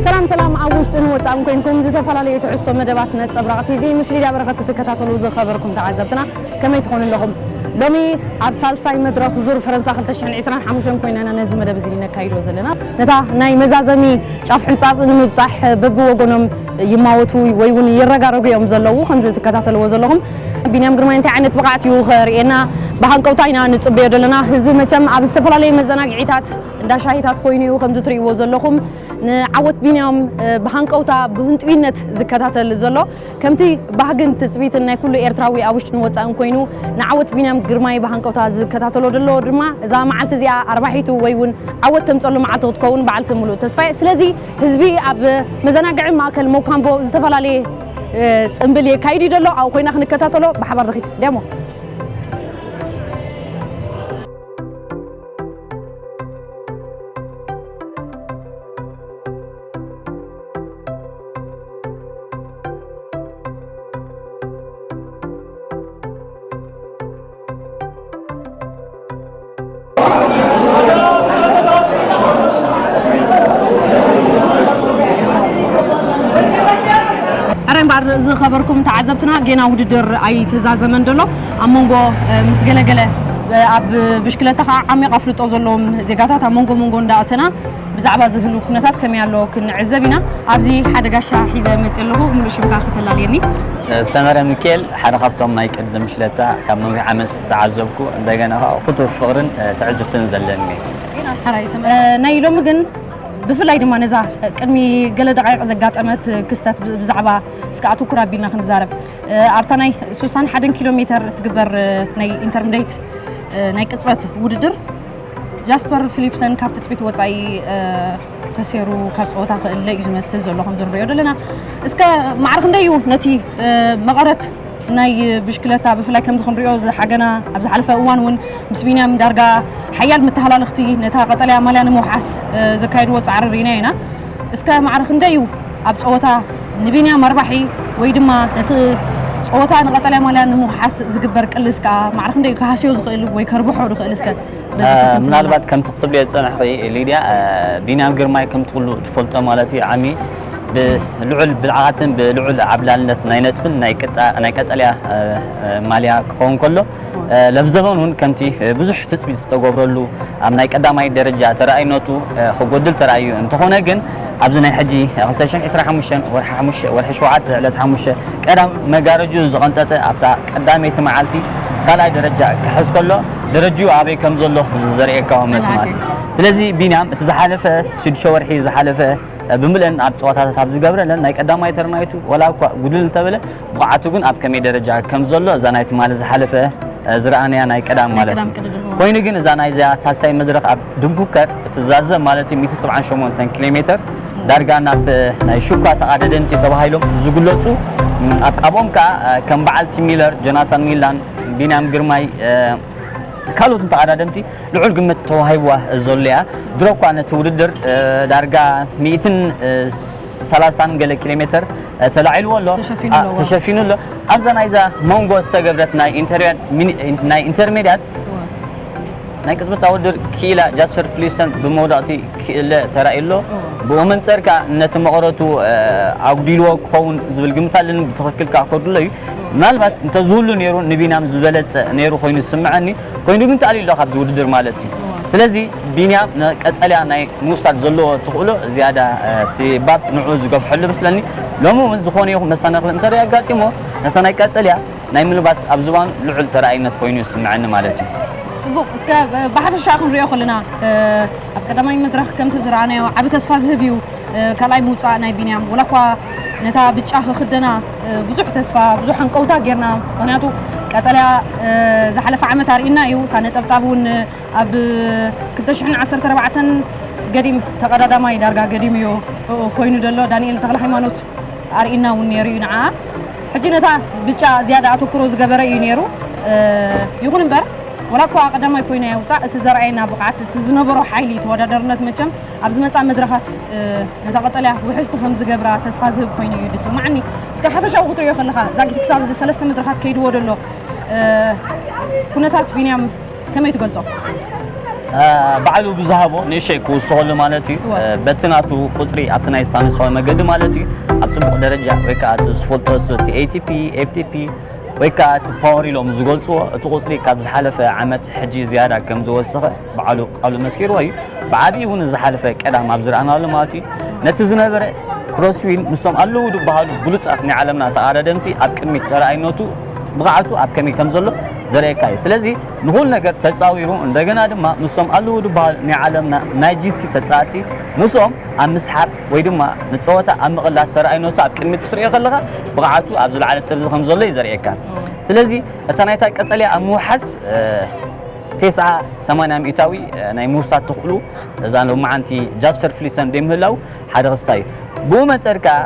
ሰላም ሰላም፣ ኣብ ውሽጥን ወጻእን ኮይንኩም ዝተፈላለዩ ትሕዝቶ መደባት ነጸብራቕ ቲቪ ምስ ሊድያ በረኸት ትከታተሉ ዝኸበርኩም ተዓዘብትና ከመይ ትኾኑ ኣለኹም? ሎሚ ኣብ ሳልሳይ መድረኽ ዙር ፈረንሳ ክልተ ሽሕን ዕስራን ሓሙሽተን ኮይና ኢና ነዚ መደብ እዚ ነካይዶ ዘለና። ነታ ናይ መዛዘሚ ጫፍ ሕንጻጽ ንምብጻሕ በብወገኖም ይማወቱ ወይ እውን ይረጋረጉ እዮም ዘለዉ። ከምዚ ትከታተልዎ ዘለኹም ቢንያም ግርማይ እንታይ ዓይነት ብቕዓት እዩ ከርእየና ብሃንቀውታ ኢና ንጽበዮ ዘለና። ህዝቢ መቸም ኣብ ዝተፈላለዩ መዘናግዒታት እንዳ ሻሂታት ኮይኑ እዩ ከምዚ ትርእይዎ ዘለኹም። ንዓወት ቢንያም ብሃንቀውታ ብህንጥዩነት ዝከታተል ዘሎ ከምቲ ባህግን ትጽቢትን ናይ ኩሉ ኤርትራዊ ኣብ ውሽጥን ወጻእን ኮይኑ ንዓወት ቢንያም ግርማይ ብሃንቀውታ ዝከታተሎ ዘሎ ድማ እዛ መዓልቲ እዚኣ ኣርባሒቱ ወይ እውን ዓወት ተምጸሉ መዓልቲ ክትከውን በዓልቲ ሙሉእ ተስፋ እየ። ስለዚ ህዝቢ ኣብ መዘናግዒ ማእከል ሞካምቦ ዝተፈላለየ ጽምብል የካይድ እዩ ዘሎ። ኣብኡ ኮይና ክንከታተሎ ብሓባር ንኺድ። ዲያሞ። በርኩም ተዓዘብትና፣ ጌና ውድድር ኣይተዛዘመን ዘሎ። ኣብ መንጎ፣ እ፣ ምስ ገለገለ፣ እ፣ ኣብ ብሽክለታ ከዓ ዓሚቕ ኣፍልጦ ዘለዎም ዜጋታት ኣብ መንጎ መንጎ እንዳእተና ብዛዕባ ዝህሉ ኩነታት ከመይ ኣሎ ክንዕዘብ ኢና። ኣብዚ ሓደ ጋሻ ሒዘ መፅእ ኣለኹ። ምሉእ ሽምካ ከተላልየኒ? ሰመረ ሚካኤል፣ ሓደ ካብቶም ናይ ቅድም ብሽክለታ ካብ ነዊሕ ዓመት ዝተዓዘብኩ፣ እንደገና ከዓ ክቱር ፍቕርን፣ እ፣ ትዕዝብትን ዘለኒ። እ፣ ናይ ሎሚ ግን ብፍላይ ድማ ነዛ ቅድሚ ገለ ደቃይቕ ዘጋጠመት ክስተት ብ-፣ ብዛዕባ እስከ ኣተኩር ኣቢልና ክንዛረብ። እ፣ ኣብታ ናይ ስሳን ሓደን ኪሎ ሜተር እትግበር፣ እ፣ ናይ ኢንተርሚዲየት፣ እ፣ ናይ ቅጽበት ውድድር ጃስፐር ፊሊፕሰን ካብ ትጽቢት ወጻኢ፣ እ፣ ተሰይሩ ካብ ጸወታ ክእለ እዩ ዝመስል ዘሎ ከም ዝንሪኦ ዘለና። እስከ ማዕረ ክንደይ እዩ ነቲ፣ እ፣ መቐረት ናይ ብሽክለታ ብፍላይ ከምዚ ክንሪኦ ዝሓገና ኣብ ዝሓለፈ እዋን እውን ምስ ቢንያም ዳርጋ ሓያል መተሃላለኽቲ ነታ ቀጠልያ ማልያ ንምውሓስ፣ እ፣ ዘካየድዎ ጻዕሪ ርኢና ኢና። እስከ ማዕረ ክንደይ እዩ ኣብ ጸወታ ንቢንያም ኣርባሒ ወይ ድማ ነቲ ጸወታ ንቀጠልያ ማልያ ንምውሓስ ዝግበር ቅልስ ከኣ ማዕረ ክንደይ እዩ ክሃስዮ ዝኽእል ወይ ከርብሖ ዝኽእል እስከ በዚ እ፣ ክትንትነልና። ምናልባት ከምቲ ክትብልዮ ዝጸናሕኺ ሊድያ፣ እ፣ ቢንያም ግርማይ ከምቲ ኩሉ ትፈልጦ ማለት እዩ ዓሚ ብልዑል ብልዓትን ብልዑል ዓብላልነት ናይ ነጥብን ናይ ቅጣ-፣ ናይ ቀጠልያ፣ እ፣ እ፣ ማልያ ክኸውን ከሎ፣ እ፣ ለብ ዘበን እውን ከምቲ፣ እ፣ ብዙሕ ትጽቢት ዝተገብረሉ ኣብ ናይ ቀዳማይ ደረጃ ተራእይነቱ፣ እ፣ ክጎድል ተራእዩ እንተኾነ ግን ኣብዚ ናይ ሕጂ ክልተ ሽሕን ዕስራን ሓሙሽተን ወርሒ ሓሙሽተ፣ ወርሒ ሸውዓተ ዕለት ሓሙሽተ ቀዳም መጋረጅኡ ዝቐንጠጠ ኣብታ ቀዳመይቲ መዓልቲ ካልኣይ ደረጃ ክሕዝ ከሎ ደረጅኡ ኣበይ ከም ዘሎ ዘርእየካ ሞመንት ማለት እዩ። ስለዚ ቢንያም እቲ ዝሓለፈ ሽዱሽተ ወርሒ ዝሓለፈ ብምልእን ኣብ ጸዋታታት ኣብ ዝገብረለን ናይ ቀዳማይ ተርናይቱ ወላ እኳ ጉድል እንተበለ ብቕዓቱ ግን ኣብ ከመይ ደረጃ ከም ዘሎ እዛ ናይ ትማሊ ዝሓለፈ፣ እ፣ ዝረኣናያ ናይ ቀዳም ናይ ማለት ቀዳም እዩ። ቅድድም፣ እዋ። ኮይኑ ግን እዛ ናይዛ ሳልሳይ መድረኽ ኣብ ድንኩከር እትዛዘም ማለት እዩ ሚእቲ ሰብዓን ሸሞንተን ኪሎ ሜትር ዳርጋ ናብ ናይ ሹካ ተቓደደምቲ ተባሂሎም ዝግለጹ፣ ም፣ ኣብ፣ ኣብኦም ከኣ፣ እ፣ ከም በዓል ቲም ሚለር፣ ጆናታን ሚላን፣ ቢንያም ግርማይ፣ እ፣ ካልኦትን ተቐዳደምቲ ልዑል ግምት ተዋሂብዋ ዘሎ እያ። ድሮ እኳ ነቲ ውድድር፣ እ፣ ዳርጋ ሚእትን ሰላሳን ገለ ኪሎ ሜትር፣ እ፣ ተላዒልዎ ኣሎ። ተሸፊኑ ኣ፣ ኣሎ። ተሸፊኑ ኣሎ። ኣብዛ ናይዛ መንጎ ዝተገብረት ናይ ኢንተርያ-፣ ሚኒ-፣ ናይ ኢንተርሜድያት እዋ። ናይ ቅጽበታዊ ውድድር ክኢላ ጃስፐር ፊሊፕሰን ብመውደቕቲ ክእለ ተራእዩ ኣሎ። እዋ። ብኡ መንጸር ከኣ ነቲ መቐረቱ፣ እ፣ ኣጉዲልዎ ክኸውን ዝብል ግምት ኣለኒ። ብትኽክል ከኣ ከድሎ እዩ። ምናልባት እንተዝህሉ ነይሩ ንቢንያም ዝበለጸ ነይሩ ኮይኑ ዝስምዐኒ። ኮይኑ ግን ተኣልዩ ኣሎ ካብዚ ውድድር ማለት እዩ። እዋ። ስለዚ ቢንያም ንቀጠልያ ናይ ምውሳድ ዘለዎ ተኽእሎ ዝያዳ፣ እ፣ እቲ ባብ ንዕኡ ዝገፍሐሉ ይመስለኒ። ሎሚ እውን ዝኾነ ይኹን መሰናኽል እንተደኣ ኣጋጢሞ ነታ ናይ ቀጠልያ ናይ ምልባስ ኣብ ዝባኑ ልዑል ተራእይነት ኮይኑ ይስምዐኒ ማለት እዩ። ጽቡቕ፣ እስከ፣ እ፣ ብሓፈሻ ክንሪኦ ከለና፣ እ፣ ኣብ ቀዳማይ መድረኽ ከምቲ ዝረኣናዮ ዓቢ ተስፋ ዝህብ እዩ። እ፣ ካልኣይ ምውጻእ ናይ ቢንያም፣ ወላ እኳ ነታ ብጫ ክኽደና፣ እ፣ ብዙሕ ተስፋ፣ ብዙሕ ሃንቀውታ ጌርና። ምኽንያቱ ቀጠልያ፣ እ፣ ዝሓለፈ ዓመት ኣርኢና እዩ። እታ ነጠብጣብ እውን ኣብ ክልተ ሽሕን ዓሰርተ ኣርባዕተን ገዲም ተቐዳዳማይ ዳርጋ ገዲም እዩ ኮይኑ ዘሎ። ዳንኤል ተኽለ ሃይማኖት ኣርኢና እውን ነይሩ እዩ ንዓ። ሕጂ ነታ ብጫ ዝያዳ ኣተኩሮ ዝገበረ እዩ ነይሩ። እ፣ ይኹን እምበር፣ ወላ እኳ ቀዳማይ ኮይና የውጻእ፣ እቲ ዘርኣየና ብቕዓት፣ እቲ ዝነበሮ ሓይሊ ተወዳዳርነት መቸም ኣብ ዝመጻ መድረኻት፣ እ፣ ነታ ቀጠልያ ውሕስቲ ከም ዝገብራ ተስፋ ዝህብ ኮይኑ እዩ ዝስምዓኒ። እስከ ሓፈሻዊ ክትሪኦ ከለኻ፣ ዛጊት ክሳብ እዚ ሰለስተ መድረኻት ከይድዎ ዘሎ፣ እ፣ ኩነታት ቢንያም ከመይ ትገልጾ? እ፣ ባዕሉ ብዝሃቦ ንእሽተይ ክውስኸሉ ማለት እዩ። እወ። እ፣ በቲ ናቱ ቁጽሪ ኣብቲ ናይ ሳንስዋይ መገዲ ማለት እዩ ኣብ ጽቡቕ ደረጃ ወይ ከኣ እቲ ዝፈልጦ እሱ እቲ ኤ ቲ ፒ፣ ኤፍ ቲ ፒ ወይ ከኣ እቲ ፓወር ኢሎም ዝገልጽዎ እቲ ቁጽሪ ካብ ዝሓለፈ ዓመት ሕጂ ዝያዳ ከም ዝወሰኸ ባዕሉ ቃሉ መስኪርዎ እዩ። ብዓቢኡ እውን ዝሓለፈ ቀዳም ኣብ ዝረኣናሉ ማለት እዩ። ነቲ ዝነበረ ክሮስዊል ምስቶም ኣለዉ ዝበሃሉ ብሉጻት ናይ ዓለምና ተቓዳደምቲ ኣብ ቅድሚት ተራኣይነቱ ብቕዓቱ ኣብ ከመይ ከም ዘሎ ዘርእየካ እዩ። ስለዚ ንኹሉ ነገር ተጻዊሩ እንደገና ድማ ምስቶም ኣለዉ ዝበሃሉ ናይ ዓለምና ናይ ጂ ሲ ተጻወትቲ ምስኦም ኣብ ምስሓብ ወይ ድማ ንጸወታ ኣብ ምቕላስ ተራኣይነቱ ኣብ ቅድሚት ክትርእዮ ከለኻ ብቕዓቱ ኣብ ዝለዓለ ጥርዚ ከም ዘሎ እዩ ዘርእየካ። ስለዚ እታ ናይታ ቀጠልያ ኣብ ምውሓስ፣ እ፣ ተስዓ ሰማንያ ሚእታዊ ናይ ምውሳድ ተኽእሉ እዛ ሎማዓንቲ ጃስፐር ፍሊሰን ደይምህላው ሓደ ክስታይ እዩ። ብኡ መጠን ከኣ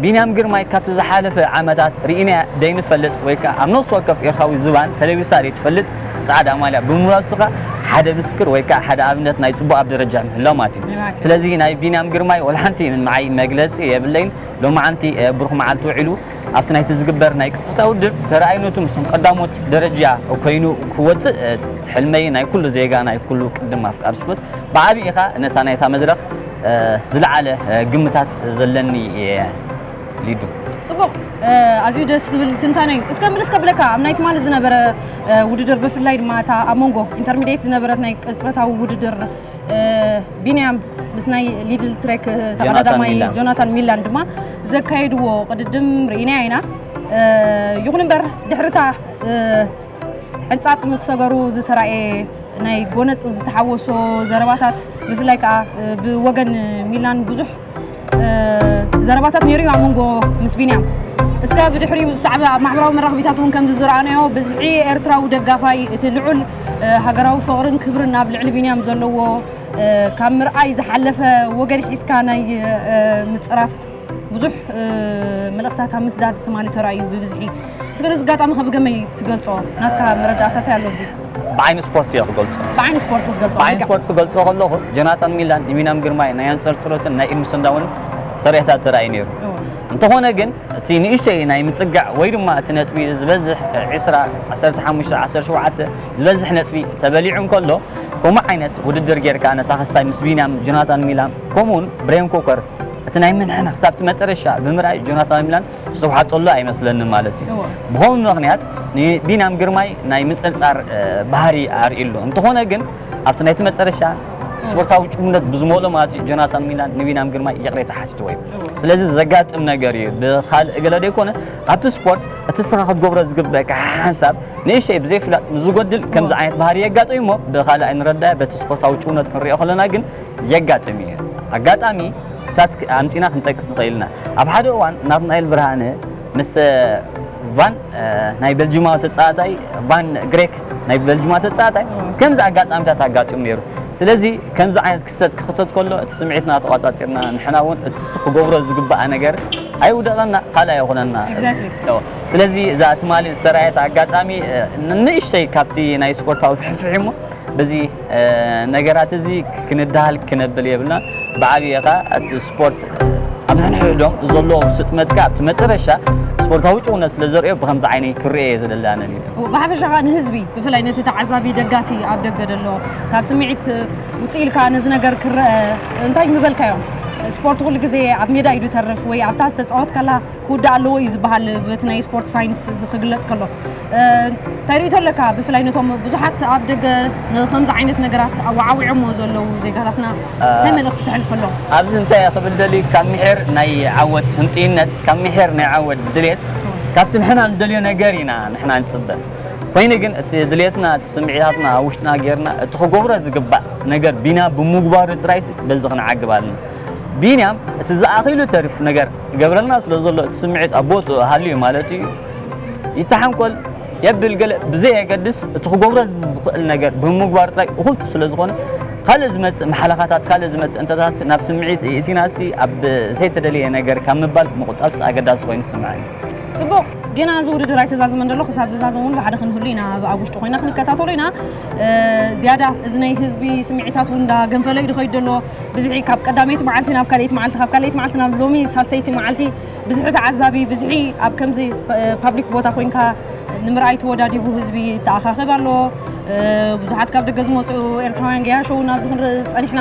ቢንያም ግርማይ ካብቲ ዝሓለፈ ዓመታት ርኢናያ ደይንፈልጥ ወይ ከኣ ኣብ ነፍሲ ወከፍ ኤርትራዊ ዝባን ተለቢሳ ደይትፈልጥ ጻዕዳ ማልያ ብምልባሱ ከኣ ሓደ ምስክር ወይ ከኣ ሓደ ኣብነት ናይ ጽቡቕ ኣብ ደረጃ ምህላው ማለት እዩ። ስለዚ ናይ ቢንያም ግርማይ ወላ ሓንቲ ንዓይ መግለጺ የብለይን። ሎማዓንቲ፣ እ፣ ብሩኽ መዓልቲ ውዒሉ ኣብቲ ናይቲ ዝግበር ናይ ቅጽበታዊ ውድድር ተረኣይነቱ ምስቶም ቀዳሞት ደረጃ ኮይኑ ክወጽእ፣ እ፣ እቲ ሕልመይ ናይ ኩሉ ዜጋ ናይ ኩሉ ቅድም ኣፍቃሪ ስፖርት ብዓቢኡ ኸኣ ነታ ናይታ መድረኽ፣ እ፣ ዝለዓለ፣ እ፣ ግምታት ዘለኒ እየ ሊዱ። ጽቡቕ። ኣዝዩ ደስ ዝብል ትንታነ እዩ። እስከ ምልስ ከብለካ፣ ኣብ ናይ ትማሊ ዝነበረ ውድድር፣ ብፍላይ ድማ እታ ኣብ መንጎ ኢንተርሚዲየት ዝነበረት ናይ ቅጽበታዊ ውድድር፣ ቢንያም ምስ ናይ ሊድል ትሬክ ተቐዳዳማይ ጆናታን ሚላን ድማ ዘካየድዎ ቅድድም ርኢናያ ኢና። ይኹን እምበር ድሕርታ ሕንጻጽ ምስ ሰገሩ ዝተራእየ ናይ ጎነጽ ዝተሓወሶ ዘረባታት፣ ብፍላይ ከኣ ብወገን ሚላን ብዙሕ ዘረባታት ነይሩ እዩ ኣብ መንጎ ምስ ቢንያም። እስከ ብድሕሪኡ ዝሰዕበ ኣብ ማሕበራዊ መራኸቢታት እውን ከምዚ ዝረኣናዮ፣ ብዝሒ ኤርትራዊ ደጋፋይ እቲ ልዑል ሃገራዊ ፍቕርን ክብርን ኣብ ልዕሊ ቢንያም ዘለዎ ካብ ምርኣይ ዝሓለፈ፣ ወገን ሒዝካ ናይ ምጽራፍ ብዙሕ መልእኽታት ኣብ ምስዳድ ትማሊ ተራእዩ ብብዝሒ። እስከ ነዚ ኣጋጣሚ ከ ብገመይ ትገልጾ? ናትካ መረዳእታ እንታይ ኣሎ ኣብዚ? ብዓይኒ ስፖርት እየ ክገልጾ። ብዓይኒ ስፖርት ክትገልጾ? ብዓይኒ ስፖርት ክገልጾ ከለኹ፣ ጆናታን ሚላን ንቢንያም ግርማይ ናይ ኣንጸርጽሮትን ናይ ኢድ ምስንዳውን ተርእታት ተራእዩ ነይሩ። እንተኾነ ግን፣ እቲ ንእሽተይ ናይ ምጽጋዕ ወይ ድማ እቲ ነጥቢ ዝበዝሕ፣ ዒስራ፣ ዓሰርተ ሓሙሽተ፣ ዓሰርተ ሸውዓተ ዝበዝሕ ነጥቢ ተበሊዑ እንከሎ፣ ከምኡ ዓይነት ውድድር ጌርካ ነታ ክሳይ ምስ ቢንያም፣ ጆናታን ሚላን፣ ከምኡውን ብሬን ኮከር እቲ ናይ ምንሕና ክሳብ እቲ መጨረሻ ብምርኣይ፣ ጆናታን ሚላን ዝተውሓጠሉ ኣይመስለንን ማለት እዩ። ብኸምኡ ምኽንያት ንቢንያም ግርማይ ናይ ምጽርጻር ባህሪ ኣርእዩ ኣሎ። እንተኾነ ግን ኣብቲ ናይቲ መጨረሻ ስፖርታዊ ጭውነት ብዝመልኦ ማለት እዩ፣ ጆናታን ሚላን ንቢንያም ግርማይ ይቕሬታ ሓቲትዎ እዩ። ስለዚ ዘጋጥም ነገር እዩ። ብኻልእ ገለ ዘይኮነ፣ ኣብቲ ስፖርት እቲ ንስኻ ክትገብሮ ዝግበኣካ ሓንሳብ ንእሽተይ ብዘይፍላጥ ምስ ዝጎድል ከምዚ ዓይነት ባህሪ የጋጥም እሞ፣ ብኻልእ ኣይንረዳእ። በቲ ስፖርታዊ ጭውነት ክንሪኦ ከለና ግን የጋጥም እዩ። ኣጋጣሚ እታት ኣምጺና ክንጠቅስ ንኽእል ኢና። ኣብ ሓደ እዋን ናትናኤል ብርሃነ ምስ ቫን፣ ናይ ቤልጂማዊ ተጻዋታይ ቫን ግሬክ፣ ናይ ቤልጂማዊ ተጻዋታይ ከምዚ ኣጋጣሚታት ኣጋጢሙ ነይሩ። ስለዚ ከምዚ ዓይነት ክስተት ክኽተት ከሎ እቲ ስምዒትና ተቋጻጺርና፣ ንሕና እውን እቲ ንሱ ክገብሮ ዝግባኣ ነገር ኣይውደቐና፣ ካልእ ኣይኾነና። ስለዚ እዛ ትማሊ ዝተራእየት ኣጋጣሚ ንእሽተይ ካብቲ ናይ ስፖርታዊ ፍሕፍሕ እሞ በዚ ነገራት እዚ ክንዳሃል ክነብል የብልና። ብዓብየ ኸኣ እቲ ስፖርት ኣብ ንሕድሕዶም ዘሎ ስጥመት ከኣ ኣብቲ መጨረሻ ስፖርታዊ ጭውነት ስለ ዘርእዮ ብኸምዚ ዓይነ ክርእዮ እየ ዝደሊ ኣነ ሊዱ። ብሓፈሻ ኸኣ ንህዝቢ ብፍላይ ነቲ ተዓዛቢ ደጋፊ ኣብ ደገ ዘሎ ካብ ስምዒት ውፅእ ኢልካ ነዚ ነገር ክረአ እንታይ ምበልካዮም? ስፖርት ኩሉ ግዜ ኣብ ሜዳ እዩ ዝተርፍ ወይ ኣብታ ዝተፃወትካላ ክውዳእ ኣለዎ እዩ ዝበሃል በቲ ናይ ስፖርት ሳይንስ እዚ ክግለጽ ከሎ። እንታይ ርእይቶ ኣለካ? ብፍላይ ነቶም ብዙሓት ኣብ ደገ ንከምዚ ዓይነት ነገራት ኣወዓዊዖሞ ዘለዉ ዜጋታትና እንታይ መልእኽቲ ተሕልፈሎም? ኣብዚ እንታይ እየ ክብል ደልዩ፣ ካብ ምሒር ናይ ዓወት ህንጥይነት፣ ካብ ምሒር ናይ ዓወት ድሌት፣ ካብቲ ንሕና ንደልዮ ነገር ኢና ንሕና ንጽበ። ኮይኑ ግን እቲ ድሌትና፣ እቲ ስምዒታትና ኣብ ውሽጥና ጌርና እቲ ክገብሮ ዝግባእ ነገር ቢና ብምግባሩ ጥራይሲ በዚ ክንዓግብ ኣለና። ቢንያም እቲ ዝኣኺሉ ተሪፉ ነገር ይገብረልና ስለ ዘሎ እቲ ስምዒት ኣብ ቦትኡ ሃልዩ ማለት እዩ። ይተሓንኮል የብል ገለ ብዘየገድስ እቲ ክገብሮ ዝኽእል ነገር ብምግባር ጥራይ እኹል ስለ ዝኾነ ካልእ ዝመጽእ መሓለኻታት ካልእ ዝመጽእ እንተታሲ ናብ ስምዒት የእቲናሲ ኣብ ዘይተደለየ ነገር ካብ ምባል ምቑጣብስ ኣገዳሲ ኮይኑ ይስምዓኒ። ጽቡቕ። ጌና እዚ ውድድር ኣይተዛዘመን ዘሎ፣ ክሳብ ዝዛዘም እውን ብሓደ ክንህሉ ኢና፣ ኣብ ውሽጢ ኮይና ክንከታተሎ ኢና። ዝያዳ እዚ ናይ ህዝቢ ስምዒታት እውን እንዳገንፈለ እዩ ዝኸይድ ዘሎ። ብዝሒ ካብ ቀዳመይቲ መዓልቲ ናብ ካልኣይቲ መዓልቲ፣ ካብ ካልኣይቲ መዓልቲ ናብ ሎሚ ሳልሰይቲ መዓልቲ ብዝሒ ተዓዛቢ፣ ብዝሒ ኣብ ከምዚ ፓብሊክ ቦታ ኮይንካ ንምርኣይ ተወዳዲቡ ህዝቢ ይተኣኻኸብ ኣሎ። ብዙሓት ካብ ደገ ዝመፁ ኤርትራውያን ገያሾ እውን ኣብዚ ክንርኢ ፀኒሕና።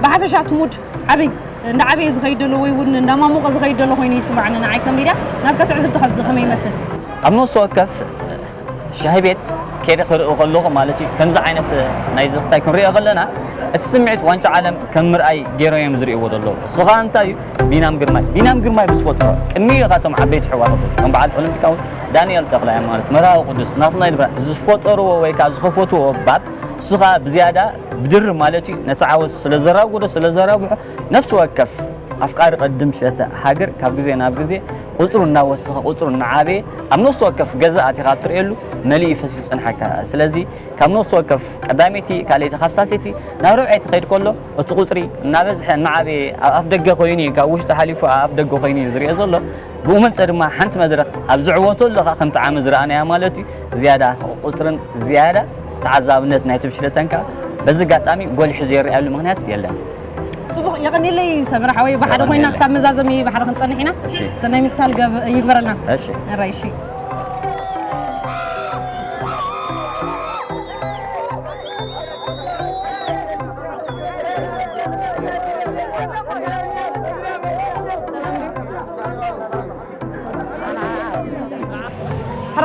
ብሓፈሻ እቲ ሙድ ዓብይ እንዳ ዓበየ ዝኸይድ ዘሎ ወይ እውን እንዳማሞቐ ዝኸይድ ዘሎ ኮይኑ ይስማዕኒ። ንዓይ ከም ሊድያ ናትካ ትዕዝብቲ ካብዚ ከመይ ይመስል? ኣብ ነፍሲ ወከፍ ሻሂ ቤት ከይደ ክርኢ ከለኹ ማለት እዩ፣ ከምዚ ዓይነት ናይ ዝኽሳይ ክንሪኦ ከለና እቲ ስምዒት ዋንጫ ዓለም ከም ምርኣይ ገይሮም እዮም ዝርእይዎ ዘለዉ። እሱ ኸኣ እንታይ እዩ? ቢናም ግርማይ፣ ቢናም ግርማይ ብዝፈጠሮ ቅድሚ ካቶም ዓበይቲ ሕዋታቱ ከም በዓል ኦሎምፒካዊ ዳንኤል ተኽላይ ማለት መርሃዊ ቅዱስ ናትና ይልበ ዝፈጠርዎ ወይ ከዓ ዝኸፈትዎ ባብ እሱ ኸኣ ብዝያዳ ብድርብ ማለት እዩ ነቲ ዓወት ስለ ዘራጎዶ ስለ ዘራብሖ ነፍሲ ወከፍ ኣፍቃሪ ቅድም ሸተ ሃገር ካብ ግዜ ናብ ግዜ ቁፅሩ እናወሰኸ ቁፅሩ እናዓበየ ኣብ ነፍሲ ወከፍ ገዛ ኣቲኻ ኣብ ትርእየሉ መሊኡ ፈሲሱ ይፅንሓካ። ስለዚ ካብ ነፍሲ ወከፍ ቀዳመይቲ ካልኣይቲ ካብ ሳልሰይቲ ናብ ራብዐይቲ ከይድ ከሎ እቲ ቁፅሪ እናበዝሐ እናዓበየ ኣብ ኣፍ ደገ ኮይኑ እዩ፣ ካብ ውሽጢ ሓሊፉ ኣብ ኣፍ ደገ ኮይኑ እዩ ዝርኦ ዘሎ። ብኡ መፀ ድማ ሓንቲ መድረኽ ኣብ ዝዕወተሉ ከዓ ከምቲ ዓሚ ዝረኣናያ ማለት እዩ ዝያዳ ቁፅርን ዝያዳ ተዓዛብነት ናይቲ ብሽለተን ከዓ በዚ ኣጋጣሚ ጎሊሑ ዘይረኣየሉ ምኽንያት የለን። ጽቡቕ፣ የቐንየለይ ሰመረ ሓወይ። ብሓደ ኮይና የቐንየለይ። ክሳብ መዛዘሚ ብሓደ ክንጸንሕ ኢና። እሺ። ሰናይ ምክታል ገብ-፣ ይግበረልና። እሺ። ኣራይ፣ እሺ።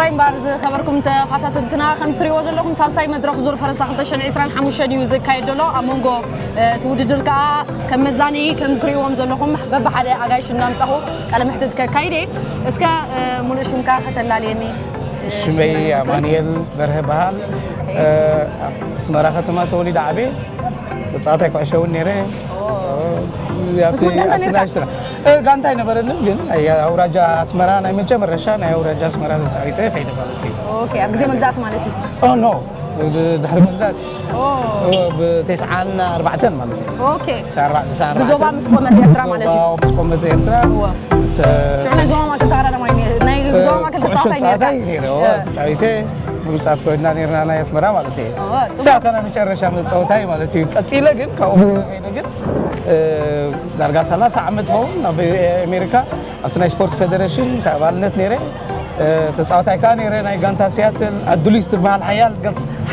ጥራይ እምበር ዝኸበርኩም ተኸታተልትና፣ ከም ትሪእዎ ዘለኹም ሳልሳይ መድረኽ ዙር ፈረንሳ ክልተ ሽሕን ዕስራን ሓሙሽተን እዩ ዝካየድ ዘሎ። ኣብ መንጎ እቲ ውድድር ከኣ ከም መዛኒ ከም ትሪእዎም ዘለኹም በብሓደ ኣጋይሽ እናምጻኹ ቃለ መሕትት ከካይድ እየ። እስከ ሙሉእ ሽምካ ከተላልየኒ? ሽመይ ኣማንኤል በርሀ በሃል። ኣብ ኣስመራ ከተማ ተወሊደ ዓብየ። ተጻዋታይ ኩዕሾ እውን ነይረ። ምስ መን ጋንታ ነርካ? ጋንታ ኣይነበረንን፣ ግን ኣውራጃ ኣስመራ ናይ መጀመረሻ ናይ ኣውራጃ ኣስመራ ተጻዊተ ከይደ ማለት እዩ። ኦኬ፣ ኣብ ግዜ መግዛእቲ ማለት እዩ። ኦ ኖ፣ ድሕሪ መግዛእቲ ብተስዓን ኣርባዕተን ማለት እዩ። ኦኬ። ብዞባ ምስ ቆመት ኤርትራ ማለት እዩ። ምስ ቆመት ኤርትራ ሽዑ ናይ ዞባ ማእከል ተቐዳዳማይ ናይ ዞባ ማእከል ተጻዋታይ ነርካ? ተጻዊተ ምሩጻት ኮይና ነርና ናይ ኣስመራ ማለት እዩ። እሳ ከና መጨረሻ መጻወታይ ማለት እዩ። ቀጺለ ግን ካብኡ ከይደ ግን ዳርጋ ሰላሳ ዓመት ኸውን ኣብ ኣሜሪካ ኣብቲ ናይ ስፖርት ፌደሬሽን እንታይ ኣባልነት ነይረ። ተጻዋታይ ከዓ ነይረ ናይ ጋንታ ሲያትል ኣዱሊስ ትበሃል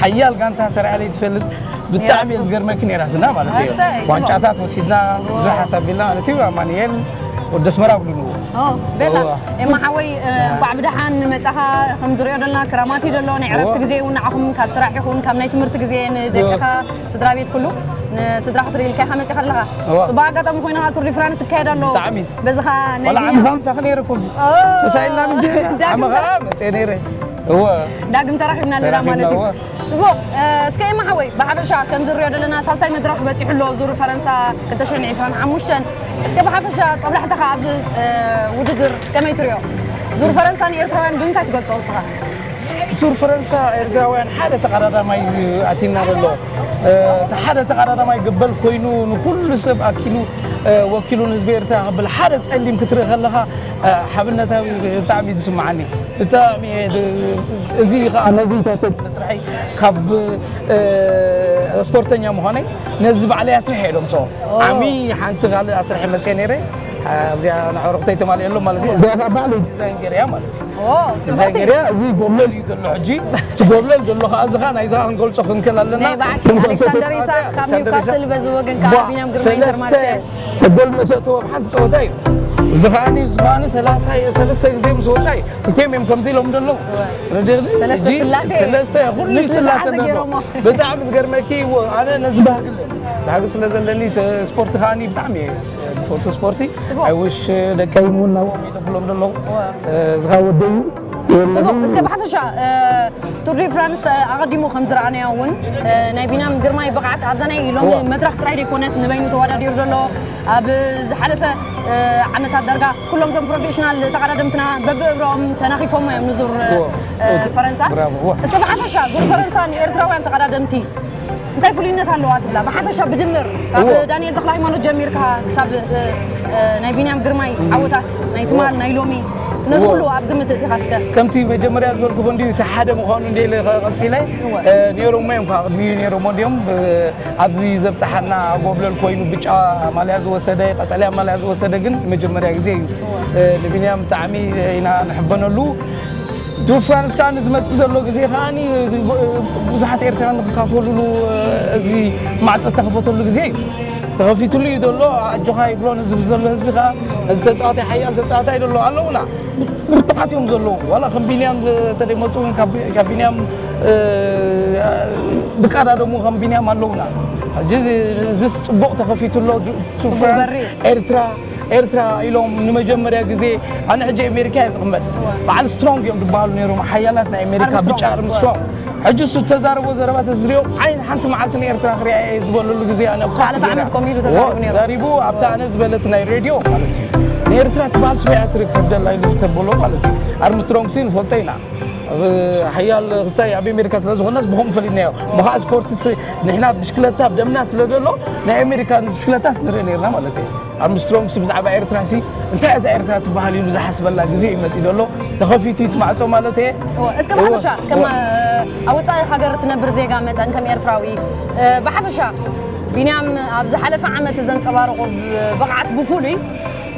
ሓያል ጋንታ ተራእያ ትፈልጥ። ብጣዕሚ እየ ዝገርመኪ ነይራትና ማለት እዩ። ዋንጫታት ወሲድና ብዙሓት ኣቢልና ማለት እዩ። ኣማንኤል ወዲ ኣስመራ ብሉ ንዎ። ቤላ ኤማ ሓወይ፣ እንኳዕ ብደሓን መጻኻ። ከም ዝሪኦ ዘለና ክራማት እዩ ዘሎ። ናይ ዕረፍቲ ግዜ እውን ንዓኹም ካብ ስራሕ ይኹን ካብ ናይ ትምህርቲ ግዜ ንደቅኻ ስድራ ቤት ኩሉ ንስድራ ክትርኢ ኢልካ ኢኻ መጺኻ ኣለኻ። ጽቡቕ ኣጋጣሚ ኮይኑ ቱር ዲ ፍራንስ ይካየድ ኣሎ። በዚ ኸኣ ናይ ዓሚ ሃምሳ ክነይረ ኮዚ ተሳኢልና ምስ ዓመኻ መጽአ ነይረ። እወ ዳግም ተራኺብና ኣለና ማለት እዩ። ጽቡቕ። እስከ ኤማ ሓወይ፣ ብሓፈሻ ከም ዝሪኦ ዘለና ሳልሳይ መድረኽ በጺሑ ኣሎ ዙር ፈረንሳ ክልተ ሽሕን ዕስራን ሓሙሽተን። እስከ ብሓፈሻ ጦብላሕታኻ ኣብዚ ውድድር ከመይ ትሪኦ? ዙር ፈረንሳ ንኤርትራውያን ብምንታይ ትገልጾ ንስኻ? ዙር ፈረንሳ ኤርትራውያን ሓደ ተቐዳዳማይ ኣቲና ዘሎ። እቲ ሓደ ተቐዳዳማይ ገበል ኮይኑ ንኩሉ ሰብ ኣኪሉ ወኪሉ ንህዝቢ ኤርትራ ከብል ሓደ ጸሊም ክትርኢ ከለኻ ሓብነታዊ ብጣዕሚ እዩ ዝስምዓኒ። ብጣዕሚ እዚ ከዓ ነዚ መስርሐይ ካብ ስፖርተኛ ምዃነይ ነዚ ባዕለይ ኣስርሐ እየ ደምፅኦ። ዓሚ ሓንቲ ካልእ ኣስርሐ መፅአ ነይረ። ኣብዚኣ ንዕርኽተይ ተማሊአ ኣሎ ማለት እዩ። እዚኣ ከዓ ባዕለይ ዲዛይን ገይረያ ማለት እዩ። ዲዛይን ገይረያ። እዚ ጎብለል እዩ ዘሎ ሕጂ። እቲ ጎብለል ዘሎ ከዓ እዚ ከዓ ናይዚ ከዓ ክንገልፆ ክንክእል ኣለና። ኣሌክሳንደር ኢሳቅ ካብ ኒውካስል በዚ ወገን ከዓ ቢንያም ግርማ ኢንተርማርሸ ጎል መሰእተዎ ኣብ ሓንቲ ፀወታ እዩ። እዚ ከዓኒ እዚ ከዓኒ ሰላሳ ሰለስተ ግዜ ምስ ወፃ እዩ። ክልቲኦም እዮም ከምዚ ኢሎም ዘለዉ። ሰለስተ ስላሴ ሰለስተ ኩሉ ስላሴ ገይሮሞ። ብጣዕሚ ዝገርመኪ ኣነ ነዚ ባህግለን ባህጊ ስለ ዘለኒ ስፖርቲ ከዓኒ ብጣዕሚ እየ ዝፈቱ ስፖርቲ። ኣይውሽ ደቀይ እውን ናብኦም እየ ተብሎም ዘለዉ። እዚ ከዓ ወደይ እዩ። ጽቡቕ። እስከ ብሓፈሻ ቱር ዲ ፍራንስ ኣቐዲሙ ከም ዝረኣናዮ እውን ናይ ቢንያም ግርማይ ብቕዓት ኣብዛ ናይ ሎሚ መድረኽ ጥራይ ዘይኮነት ንበይኑ ተወዳዲሩ ዘሎ ኣብ ዝሓለፈ ዓመታት ዳርጋ ኩሎም እዞም ፕሮፌሽናል ተቐዳደምትና በብእብሮም ተናኺፎም እዮም ንዙር ፈረንሳ። እስከ ብሓፈሻ ዙር ፈረንሳ ንኤርትራውያን ተቐዳደምቲ እንታይ ፍሉይነት ኣለዋ ትብላ? ብሓፈሻ ብድምር ካብ ዳንኤል ተኽለሃይማኖት ጀሚርካ ክሳብ ናይ ቢንያም ግርማይ ዓወታት ናይ ትማል ናይ ሎሚ ነዚ ኩሉ ኣብ ግምት እቲኻ እስከ። ከምቲ መጀመርያ ዝበልኩ ክንዲ እቲ ሓደ ምዃኑ እንደ ኢለ ቀፂለ ነይሮሞ እዮም ካብ ቅድሚኡ ነይሮሞ እንዲኦም ኣብዚ ዘብፀሓና ጎብለል ኮይኑ ብጫ ማልያ ዝወሰደ ቀጠልያ ማልያ ዝወሰደ ግን መጀመርያ ግዜ እዩ። ንቢንያም ብጣዕሚ ኢና ንሕበነሉ። ቱር ፍራንስ ከዓ ንዝመፅእ ዘሎ ግዜ ከዓ ብዙሓት ኤርትራውያን ንክካተሉሉ እዚ ማዕፆ ዝተኸፈተሉ ግዜ እዩ። ተኸፊትሉ እዩ ዘሎ ኣጆኻ ይብሎ ንዝብ ዘሎ ህዝቢ ከዓ እዚ ተፃዋታይ ሓያል ተፃዋታይ ዘሎ ኣለውና። ብርቱዓት እዮም ዘለዉ ዋላ ከም ቢንያም ተደመፁ ካብ ቢንያም ዝቀዳደሙ ከም ቢንያም ኣለውና። ሕጂ እዚስ ፅቡቕ ተኸፊቱ ኣሎ። ቱር ፍራንስ ኤርትራ ኤርትራ ኢሎም ንመጀመርያ ግዜ ኣነ ሕጂ ኣሜሪካ እየ ዝቕመጥ። በዓል ስትሮንግ እዮም ዝበሃሉ ነይሮም ሓያላት ናይ ኣሜሪካ ብጫ ኣርምስትሮንግ። ሕጂ እሱ ተዛረቦ ዘረባ ተዝሪኦ ዓይን ሓንቲ መዓልቲ ንኤርትራ ክሪኣ እየ ዝበለሉ ግዜ ኣነ ዓመት ኮሚሉ ተዛሪቡ ነይሩ። ተዛሪቡ ኣብታ ኣነ ዝበለት ናይ ሬድዮ ማለት እዩ። ንኤርትራ ትበሃል ስበያ ትርከብ ደላ ኢሉ ዝተበሎ ማለት እዩ። ኣርምስትሮንግ ሲ ንፈልጦ ኢና። ሓያል ክስታይ ኣብ ኣሜሪካ ስለ ዝኾነስ ብኸምኡ ፈሊጥናዮ። ምኻ ስፖርትስ ንሕና ብሽክለታ ብደምና ስለ ዘሎ ናይ ኣሜሪካ ብሽክለታስ ንርኢ ነርና ማለት እዩ። ኣርምስትሮንግ ሲ ብዛዕባ ኤርትራ ሲ እንታይ እዛ ኤርትራ ትበሃል ኢሉ ዝሓስበላ ግዜ እዩ መፂእ ዘሎ። ተኸፊቱ እቲ ማዕፆ ማለት እየ። እስከ ብሓፈሻ ከም ኣብ ወፃኢ ሃገር ትነብር ዜጋ መጠን ከም ኤርትራዊ ብሓፈሻ ቢንያም ኣብ ዝሓለፈ ዓመት ዘንፀባረቆ ብቕዓት ብፍሉይ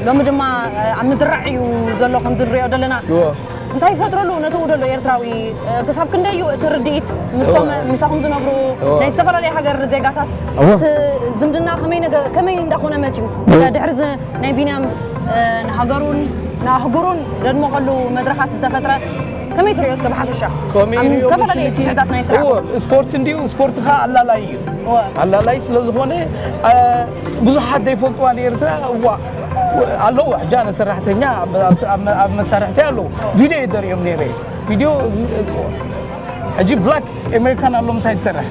ሎሚ ድማ ኣብ ምድራዕ እዩ ዘሎ ከም ዝንሪኦ ዘለና። እንታይ ይፈጥረሉ ነተኡ ደሎ ኤርትራዊ ክሳብ ክንደይ እዩ እቲ ርድኢት ምስቶም ምሳኹም ዝነብሩ ናይ ዝተፈላለየ ሃገር ዜጋታት እቲ ዝምድና ከመይ ነገር ከመይ እንዳኾነ መፅዩ? እስከ ድሕሪ እዚ ናይ ቢንያም ንሃገሩን ንኣህጉሩን ደድመቐሉ መድረኻት ዝተፈጥረ ከመይ ትሪኦ እስከ ብሓፈሻ? ከመይ ኣብ ይሪኦ ዝተፈላለየ መስለኪ? ጽፍሕታት ናይ ስራሕ እዎ፣ ስፖርት እንዲዩ፣ ስፖርትኻ ኣላላይ እዩ። እዎ። ኣላላይ ስለ ዝኾነ፣ አ፣ ብዙሓት ዘይፈልጥዋ ንኤርትራ፣ እዋ፣ ኣለዎ። ሕጂ ኣነ ሰራሕተኛ ኣብ፣ ኣብ፣ ኣብ፣ ኣብ መሳርሕቲ ኣለዎ። ቪድዮ እዩ ዘርእዮም ነይረ። ቪድዮ እዚ፣ ሕጂ ብላክ ኣሜሪካን ኣሎ ምሳይ ዝሰርሕ።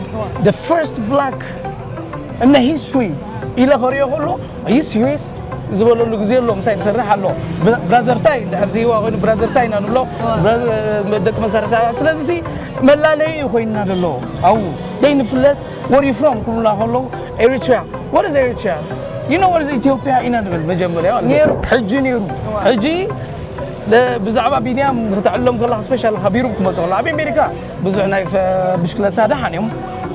The first black in the history ኢለ ከሪኦ ከሎ፣ are you serious ዝበለሉ ግዜ ኣሎ። ምሳይ ዝሰርሕ ኣሎ። ብራዘርታይ ድሕር ዝህዋ ኮይኑ ብራዘርታይ ኢና ንብሎ። ብራዘ-፣ ደቂ መሳርሕታ። ስለዚ ሲ መላለዩ እዩ ኮይንና ዘሎ። ኣው ደይ ንፍለጥ። Where you from ክብሉና ከለዉ፣ Eritrea። What is Eritrea? You know what is Ethiopia ኢና ንብል መጀመርያ ማለት እዩ። ነይሩ። ሕጂ ነይሩ። ሕጂ ለ-፣ ብዛዕባ ቢንያም ከተዕልሎም ከለኻ፣ ስፔሻል ካብ ዩሩብ ክመፁ ከለዉ፣ ኣብ ኣሜሪካ ብዙሕ ናይ ፈ-፣ ብሽክለታ ደሓን እዮም፣